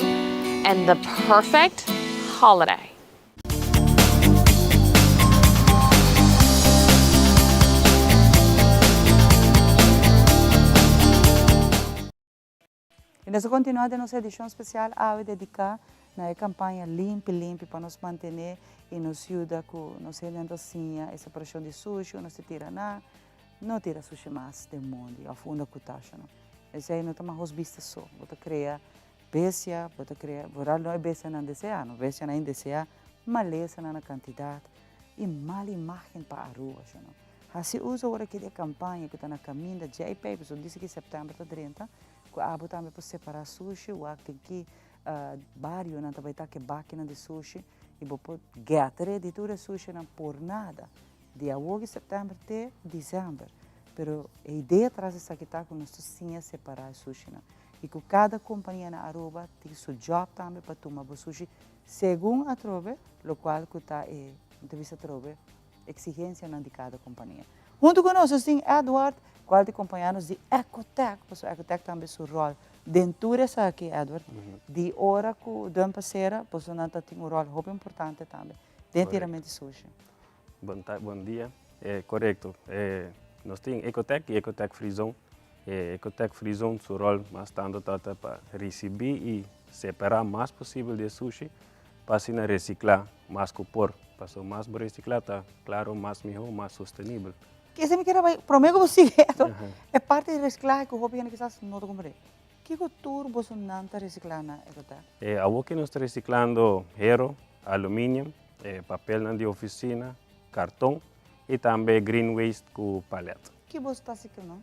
and the perfect holiday. I nos a kontinuá den nos edishon spesial awe dediká na e kampaña Limpi Limpi pa nos mantené i nos yuda ku nos hendenan ta siña e separashon di sushi ku nos ta tira na no tira sushi mas den mondi òf unda ku ta shona. Esei no ta mahos bista so, bo ta krea Bestia, bo ta krea, vooral no e bestianan deseá, no bestianan indeseá, malesanan na kantidat i mal imágen pa Aruba, sho no. Hasi uso ora ki di e kampaña ku ta na kaminda JP, pasobra dice ki sèptèmber ta drenta, ku abo tambe por separá sushi, wak den ki barionan ta bai ta ke bakinan di sushi i bo por get red di tur e sushinan por nada, di awor ki sèptèmber te desèmber. Pero e idea tras esaki ta ku nos ta siña separá e sushinan. I ku kada kompania na Aruba tin su job tambe pa tuma bo sushi segun atrobe lokual ku ta e, mi ta bisa atrobe, eksigensianan di kada kompania. Huntu ku nos nos tin Edward, kual ta kompañá nos di Ecotech, pasobra Ecotech tambe su ròl den tur esaki, Edward, di ora ku dump a sera, bosonan ta tin un ròl hopi importante tambe den tiramentu di sushi. Bon ta, bon dia. Korekto. Nos tin Ecotech i Ecotech Free Zone. Ecotech Free Zone su ròl mas tantu ta ta pa risibí i separá mas posibel di e sushi pa asina resiklá mas ku por. Pasobra mas bo resiklá ta klaro mas mihó, mas sostenibel. Esei mi kier a bai, promé ku bo sigui eto, e parti di resiklahe ku hopi hende kisas no ta komprendé. Kiko tur bosonan ta resiklá na Ecotech? Awor ki nos ta resiklando hero, aluminium, papelnan di ofisina, karton i tambe green waste ku palet. Ki boso ta hasi ku nan?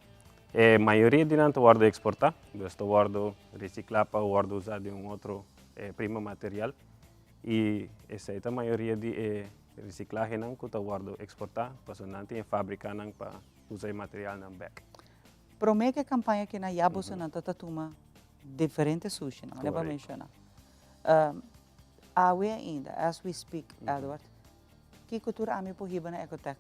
E mayoria di nan ta wòrdu eksportá, dus ta wòrdu resiklá pa wòrdu usá den un otro prima material. I esei ta mayoria di e resiklahenan ku ta wòrdu eksportá, pasobra nan tin e fábrikanan pa usa e materialnan bèk. Promé ku e kampaña aki nan ya bosonan ta ta tuma diferente sushinan, manera bo a menshoná. Awe ainda, as we speak, Edward, kiko tur ami por hiba na Ecotech?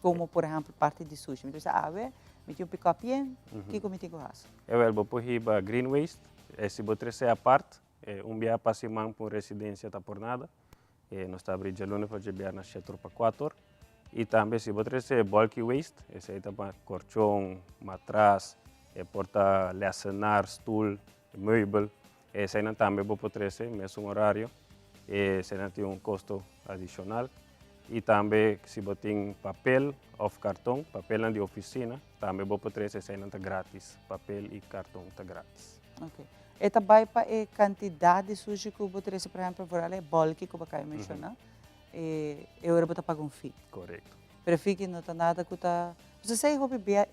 Komo por ehèmpel parti di sushi. Mi ta bisa awe mi tin un pikòp yen, kiko mi tin ku hasi? Ewel, bo por hiba green waste, si bo trese apart, un biaha pa siman pa un residensia ta por nada. Nos ta abri djaluna pa djabièrnè shetor pa kuator. I tambe si bo trese bulky waste, esei ta pa korchon, matras, e por ta lèsenar, stul, meubel, eseinan tambe bo por trese mesun orario. Eseinan tin un kosto adishonal. I tambe si bo tin papel òf karton, papelnan di ofisina, tambe bo por trese, eseinan ta gratis. Papel i karton ta gratis. Ok. E ta bai pa e kantidat di sushi ku bo trese, por ehèmpel, vooral e bòlki ku bo a kaba di menshoná, e ora bo ta paga un fee. Korekto. Pero e fee ki no ta nada ku ta, pasobra esei hopi bia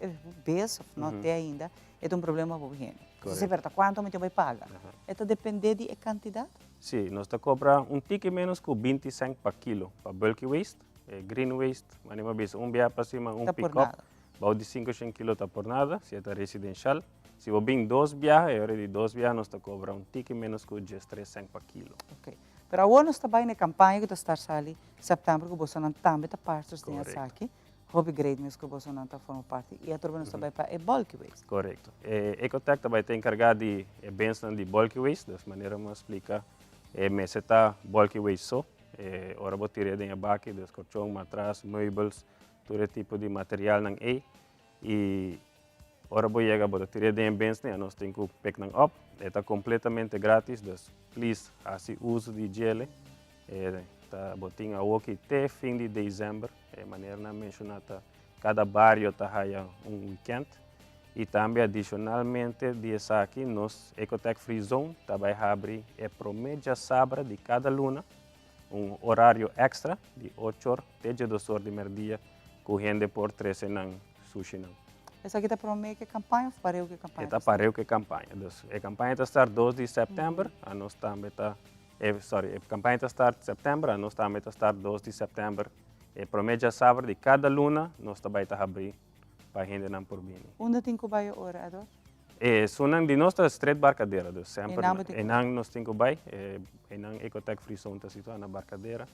bes òf no te ainda, e ta un problema pa bo hende. Korekto. Pero ta kuantu mi tin bai paga? E ta dependé di e kantidat? Sí, nos ta kobra un tiki ménos ku binti sènt pa kilo pa bulky waste. E green waste, manera mi a bisa, un bia pa sima un pikòp bou di sinkoshen kilo ta por nada, si e ta residenshal. Si bo bin dos biaha, e ora di dos biaha nos ta kobra un tiki ménos ku diestres sènt pa kilo. Ok. Pero awor nos ta bai na e kampaña ku ta start sali sèptèmber ku bosonan tambe ta pastors den esaki. Hopi great mes ku bosonan ta forma parti i atrobe nos ta bai pa e bulky waste. Korekto. E Ecotech ta bai ta enkargá di e bensnan di bulky waste, dus manera mi a splika e mester ta bulky waste so. E ora bo tir'é den e baki, dus korchon, matras, meubels, tur e tipo di materialnan ei. I ora bo yega bo ta tir'é den e bensnan i anos tin ku pik nan op. E ta kompletamente gratis, dus please hasi uso di djele. E ta bo tin awoki te fin di desèmber. E manera nan menshoná ta kada bario ta haya un wikènt. I tambe adishonalmente di esaki nos Ecotech Free Zone ta bai habri e promé djasabra di kada luna un orario èkstra di ocho or te djedos or di mèrdia ku hende por trese nan sushinan. Esaki ta promé ku e kampaña òf pareu ku e kampaña ta start? E ta pareu ku e kampaña. Dus e kampaña ta start dos di sèptèmber, anos tambe ta E sorry, e kampaña ta start sèptèmber, anos tambe ta start dos di sèptèmber. E promé djasabra di kada luna nos ta bai ta habrí pa hendenan por bini. Unda tin ku bai e ora, Edward? E esunnan di nos ta stret Barcadera, dus semper einan nos tin ku bai. Einan Ecotech Free Zone ta situá na Barcadera.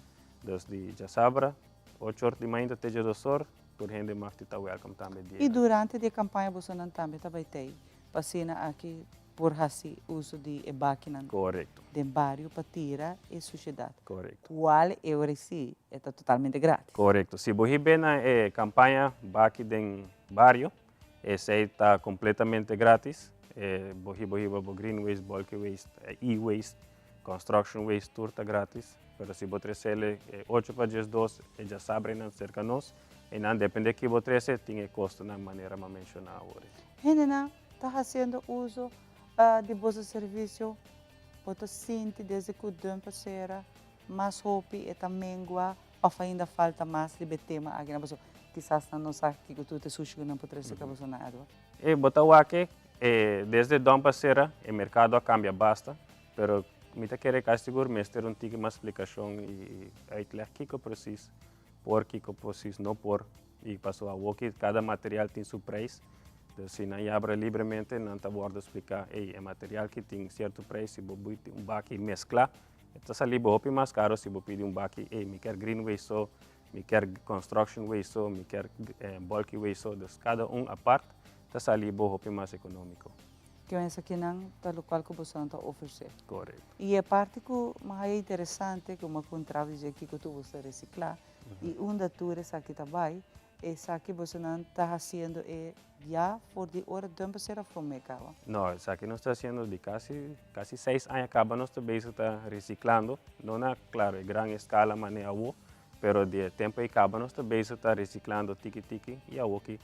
Dus di djasabra ocho or di mainta te djados or, tur hende mag di ta wèlkòm tambe di I durante di e kampaña bosonan tambe ta bai tei pa asina aki por hasi uso di e bakinan den bario pa tira e sushedat. Kual e ora si e ta totalmente gratis. Korekto. Si bo hib'é na e kampaña Baki den Bario, esei ta kompletamente gratis. Bo hiba hiba bo green waste, bulky waste, e-waste, construction waste tur ta gratis. Pero si bo tres'el e ocho pa 12 e djasabra einan serka nos, einan depende ki bo trese tin e kostonan manera mi a menshoná awor. Hendenan ta hasiendo uso di boso servisio, bo ta sinti desde ku dump a sera mas hopi e ta mengua òf ainda falta mas riba e tema aki na boso? Kisas nan no sa kiko tur ta e sushi ku nan por trese ka boso na Edward. E bo ta wak e desde dump a sera e merkado a kambia basta, pero mi ta kere kasi sigur mester un tiki mas splikashon i uitleg kiko presis por kiko presis no por. I paso awoki kada material tin su prijs. Dus si nan yabra libremente nan ta wordo splika, ey e material ki tin sierto prijs, si bo bui un baki meskla e ta sali bo hopi mas karo si bo pidi un baki, ey mi kier green waste so. Mi kier construction waste so, mi kier bulky waste so, dus cada un apart ta sali bo hopi mas economico. Ke men esakinan ta locual cu bosonan ta ofrece. Correcto. Y e parti cu mi haya interesante cu mi a puntra di dje kico tur boso ta recicla y unda tur esaki ta bay, esaki bosonan ta haciendo e ya for di ora dump a cera prome caba? No, esaki nos ta haciendo di casi casi seis aña caba nos ta bezig ta reciclando, no na claro e gran escala mane awo, Pero di e tempo ei caba nos ta bezig ta reciclando tiki tiki y awoki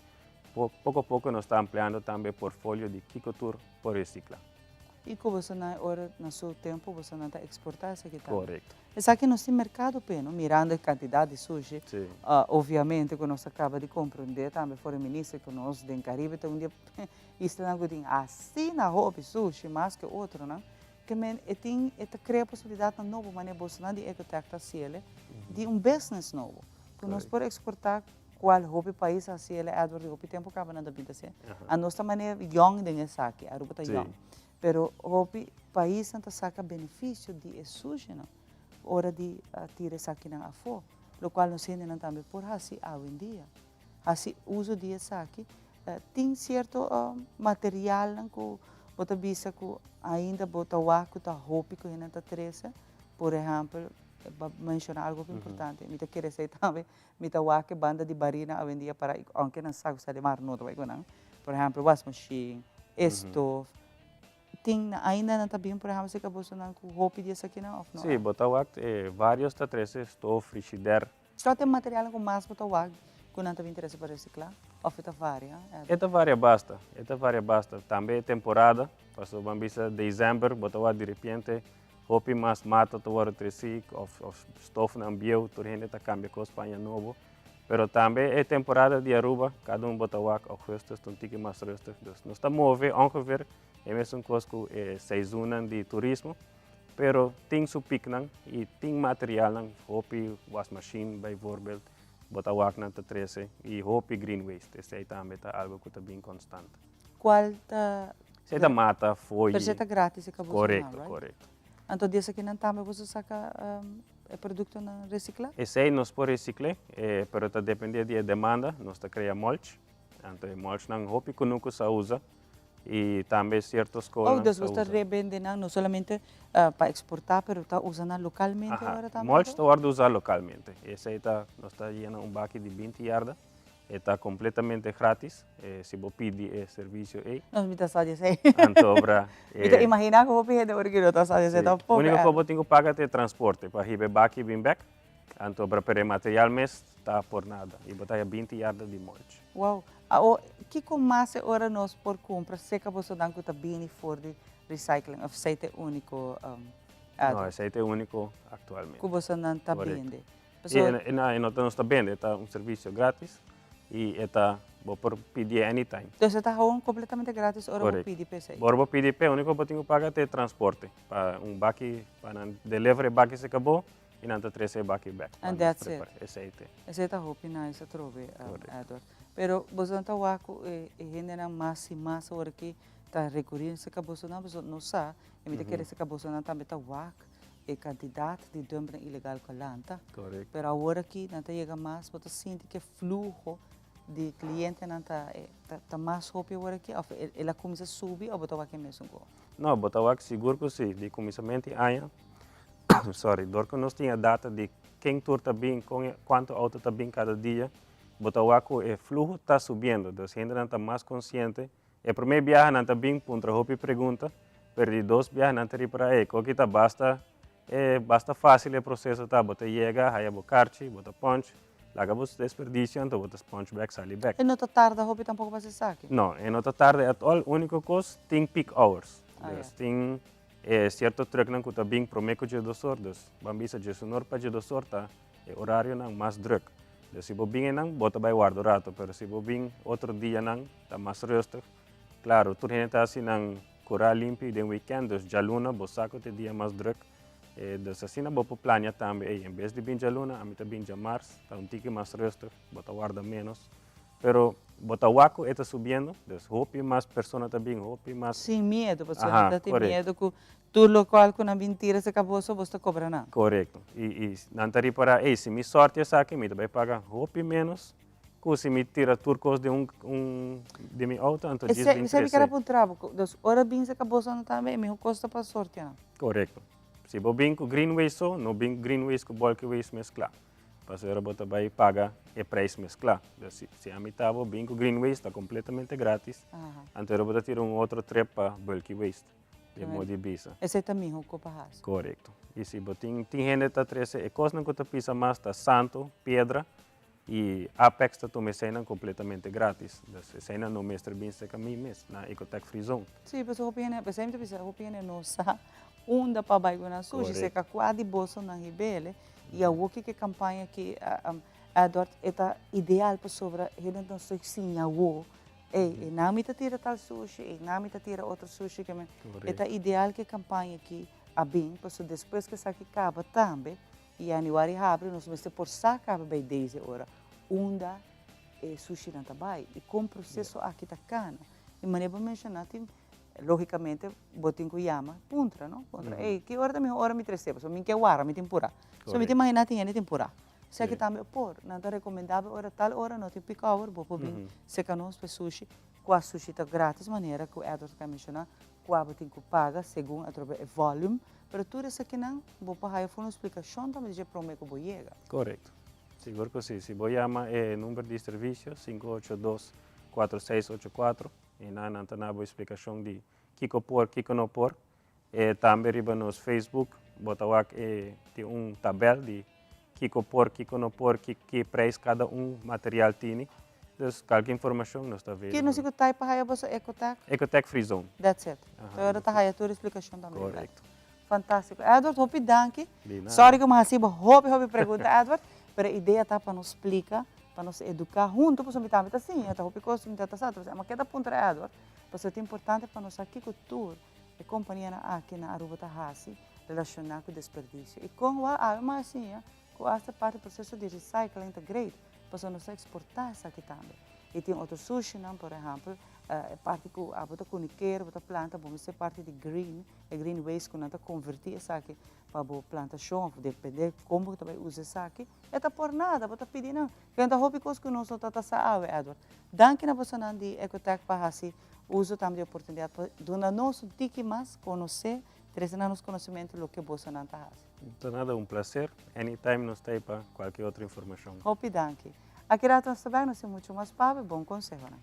poco poco nos ta ampliando tambe e portfolio di kico tur por recicla. Y cu bosonan e ora na su tempo bosonan ta exporta esaki tambe. Correcto. Esaki nos tin mercado p'e no, mirando e cantidad di sushi, obviamente cu nos a caba di comprende tambe for e minister cu nos den Caribe ta un di e islanan cu tin asina hopi sushi mas cu otronan. Ke men e tin e ta krea posibilidatnan nobo manera bosonan di Ecotech ta hasiele di un business nobo ku nos por eksportá kual hopi pais a hasiele Edward di hopi tempu kaba nan ta bin ta hasié. Anos ta manera yòn den esaki, Aruba ta yòn pero hopi paisnan ta saka benefisio di e sushinan ora di tira esakinan afó lokual nos hendenan tambe por hasi awendia. Hasi uso di esaki. Tin sierto materialnan ku bo ta bisa ku ainda bo ta wak ku ta hopi ku hende ta trese. Por ehèmpel, bo a menshoná algu hopi importante, mi ta kere esei tambe, mi ta wak e banda di barinan awendia para, ounke nan sa ku sa di mar no ta bai ku nan. Por ehèmpel, wasmashin, e stof. Tin ainda nan ta bin por ehèmpel serka bosonan ku hopi di esakinan òf no? Sí, bo ta wak vários ta trese stof, frishider. Kua ta e materialnan ku mas bo ta wak ku nan ta bin trese pa resiklá? Òf e ta varia? E ta varia basta, e ta varia basta. Tambe e temporada, pasobra ban bisa desèmber bo ta wak direpente hopi mas mata ta wòrdu tresí òf òf stofnan bieu, tur hende ta kambia kos pa aña nobo. Pero tambe e temporada di Aruba, kada un bo ta wak ougùstùs ta un tiki mas rùstig. Dus nos ta move ongeveer e mesun kos ku e seizoennan di turismo. Pero tin su pieknan y tin materialnan, hopi wasmachine bijvoorbeeld, bo ta wak nan ta trece y hopi green waste, esey tambe ta algo cu ta bin constant. Cual ta. Esey ta mata, foyi. Pero esey ta gratis e ca boso nan, right? Correcto, correcto. Anto di esakinan tambe boso saca e productonan recicla? Esey nos por recicl'e, pero ta depende di e demanda, nos ta crea mulch, anto e mulchnan hopi cunucu sa usa. Y tambe cierto scolnan Oh, dus ta bo ta usa. rebende nan no solamente pa exporta, pero ta usa nan localmente Aha, ahora tambe mulch anto? ta wordo usa localmente. Esey ta, nos ta yena un baki di binti yarda, e ta completamente gratis, si bo pidi e servicio ey. No, mi ta sa di esey. Anto obra Mi ta e. imagina cu hopi hende ora ki no ta sa di esey Sí. tampoco. Unico cu bo tin cu paga ta e transporte pa hiba e baki bin bek, anto obra pero e material mes ta por nada y bo ta haya binti yarda di mulch. Wow. Awo, kiko mas e ora nos por kumpra seka bosonan ku ta bini for di recycling of esei ta e úniko No, esei ta e úniko aktualmente. Ku bosonan ta bende. Pasobra. I e no ta nos ta bende, e ta un servisio gratis i e ta bo por pidié anytime. Entonces e ta gewoon kompletamente gratis ora bo pidi pa esei? Ora bo pidi p'e, úniko bo tin ku paga ta e transporte pa un baki, pa nan deliver e baki seka bo i nan ta trese e baki bek. And that's it. Esei ta. Esei ta hopi nice atrobe, Edward. Pero bosonan ta wak ku e hendenan mas i mas awor aki ta rekurí serka bosonan, pasobra nos sa, i mi ta kere serka bosonan tambe ta wak e kantidat di dumpnan ilegal ku a lanta. Pero awor aki nan ta yega mas, bo ta sinti ku e fluho di klientenan ta ta mas hopi awor aki òf el a kuminsá subi òf bo ta wak e mesun ku? No, bo ta wak sigur ku si. Di kuminsamentu di aña, sorry, dor ku nos tin e data di ken tur ta bin, kon kuantu outo ta bin kada dia, Bo ta wak ku e fluho ta subiendo, dus hendenan ta mas konsiente. E promé biaha nan ta bin puntra hopi pregunta, pero di dos biaha nan ta ripará, ey, koki ta basta e basta fásil e proseso ta, bo ta yega, haya bo karchi, bo ta punch, laga bo desperdisio anto bo ta punch bèk sali bèk. E no ta tarda hopi tampoko pa hasi esaki? No, e no ta tarda at all, úniko kos tin peak hours, dus tin e sierto trùknan ku ta bin promé ku djedosor, dus ban bisa djesunor pa djedosor ta E orarionan mas druk. Dus si bo bin einan, bo ta bai warda un rato, pero si bo bin otro dianan, ta mas rustig. Claro, tur hende ta hasi nan cura limpi den weekend, dus djaluna bo sa cu ta e dia mas druk. Dus asina bo por plania tambe, ey, en bes di bin djaluna, ami ta bin djamars, ta un tiki mas rustig, bo ta warda menos. Pero bo ta wak ku e ta subiendo, dus hopi mas persona ta bin, hopi mas. Sin miedo, pasobra nan ta tin miedo ku tur lokual ku nan bin tira serka boso, boso ta kobra nan. Korekto. I i nan ta ripará, ey, si mi sòrti esaki, mi ta bai paga hopi ménos ku si mi tira tur kos den un un di mi outo, anto djis bin Esei mi trese. kere puntra bo, dus ora bin serka boso nan tambe e miho kos ta pa sòrti nan? Korekto. Si bo bin ku green waste so, no bin ku green waste ku bulky waste mesklá. Pasobra bo ta bai paga e prijs mesclá. Dus si, si ami ta bo bin cu green waste ta completamente gratis. Anto bo ta tira un otro trip pa bulky waste. Di modo di bisa. Esey ta miho cu pa haci. Correcto. Y si bo tin, tin hende ta trece e cosnan cu ta pisa mas ta santo, piedra y Apex ta tuma eseynan completamente gratis. Dus eseynan no mester bin cerca mi mes na Ecotech Free Zone. Sí, pasobra hopi hende, esey mi ta bisa, hopi hende no sa unda pa bai cu nan sushi. Cerca cua di boso nan hibele. I awor ki ke kampaña ki Edward e ta ideal pasobra hende no sa siña awor ey e nan mi ta tira tal sushi ey nan mi ta tira otro sushi ke men e ta ideal ke kampaña ki a bin pasobra despues ke esaki kaba tambe i yanüari habri nos mester por sa kaba bay deze ora unda e sushinan ta bay i kon proseso aki ta kana i manera bo menshona tin Logicamente bo tin cu yama puntra no, puntra ey ki ora ta miho ora mi trece pasobra mi ke wara mi tin pura. So mi ta imagina tin hende tin pura. Esaki tambe por, nan ta recomenda bo ora tal ora no tin peak hour bo por bin seca nos pa e sushi, cua sushi ta gratis manera cu Edward a menciona, cua bo tin cu paga segun atrobe e volume, pero tur esakinan bo por haya for un explicacion tambe dje prome cu bo yega. Correcto. Sigur cu si. Si bo yama e number di servicio, 582 4684, I nan nan ta na bo splikashon di kiko por, kiko no por. E tambe riba nos Facebook bo ta wak e tin un tabel di kiko por, kiko no por, ki ki prijs kada un material tini. Dus kalke informashon nos ta Ki no available. si ku type pa haya boso Ecotech? Ecotech Free Zone. That's it. Aha. Toyota ta haya tur e splikashon tambe riba. Korekto. Fantástiko. Edward, hopi danki. Di nada. Sorry ku mi a hasi bo hopi hopi pregunta Edward, pero e idea ta pa nos splika, pa nos eduká huntu, pasobra mi tambe ta siña, ta hopi kos mi ta sa, ta bisa, keda puntra Edward, pasobra ta importante pa nos sa kiko tur e kompanianan aki na Aruba ta hasi relashoná ku desperdisio. I kon wak awe mas a siña ku asta parti proseso di recycling ta great, pasobra nos ta eksportá esaki tambe. I tin otro sushinan, por ehèmpel, e parti ku abo ta kunikero, bo ta planta, bo mester parti di green, e green waste ku nan ta konvertí esaki pa bo plantashon òf depende kon bo ta bai usa esaki, e ta por nada, bo ta pidi nan. Kende ta hopi kos ku nos no ta ta sa awe, Edward. Danki na bosonan di Ecotech pa hasi uso tambe di e oportunidat pa duna nos un tiki mas konosé, trese na nos konosementu loke bosonan ta hasi. Ta nada, un placer. Anytime nos ta ei pa kualke otro informashon. Hopi danki. Aki rato nos ta bek, nos tin muchu mas papia, bon konsehonan.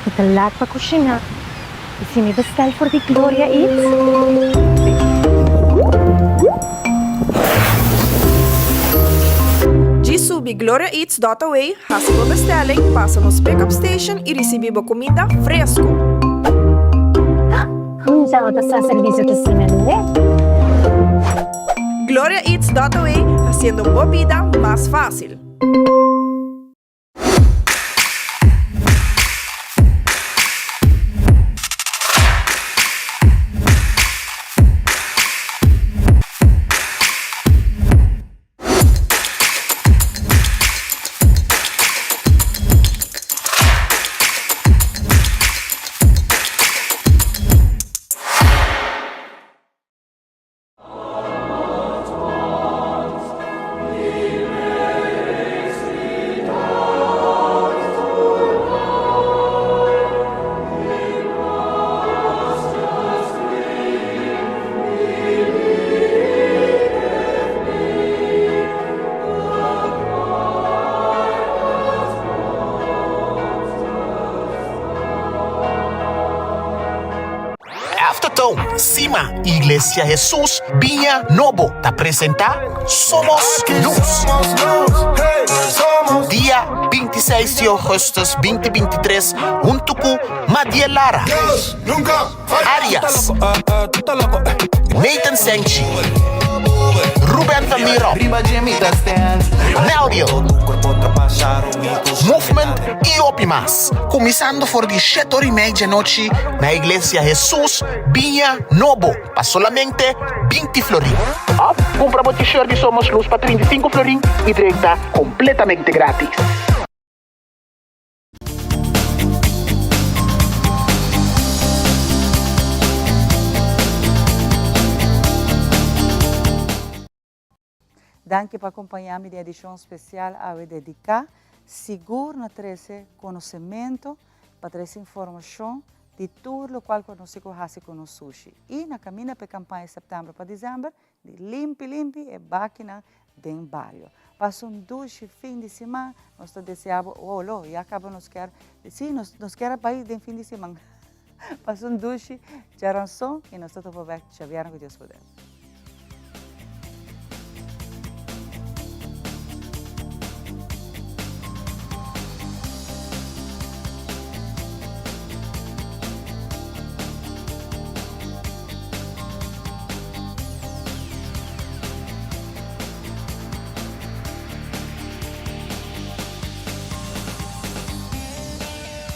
Mi ta laat pa kushiná. I si mi bestel for di Gloria Eats? Djis subi gloriaeats dot away, hasi bo bestelling, pasa nos pick-up station i risibí bo kuminda fresku. Hunta bo ta sa servisio ta sina lihé. Gloria Eats dot away, hasiendo bo bida mas fásil. Aftertone, Sima, Iglesia Hesus Biña Nobo ta presenta Somos Luz. Dia 26 di augustus 2023 hunto cu Madiel Lara. Arias, Nathan Senchi. Ruben van Mierop, Melville, Movement y hopi mas. Cuminsando for di shete ora y mei djanochi na Iglesia Jesus Biña Nobo pa solamente 20 florin. Of cumpra bo t-shirt di Somos Luz pa 35 florin y drenta completamente gratis. Danki pa acompaña mi den edicion special awe dedica sigur na trece conocemento, pa trece informacion di tur locual cu nos cu haci cu nos sushi. Y na caminda pa e campaña september pa december Di limpi limpi e bakinan den bario. Pasa un dushi fin di siman, nos ta desea bo, oh lo, ya caba nos kier, si, nos, nos kier a bay den fin di siman. Pasa un dushi djaranson y nos ta topa bek djabièrnè cu Dios poder.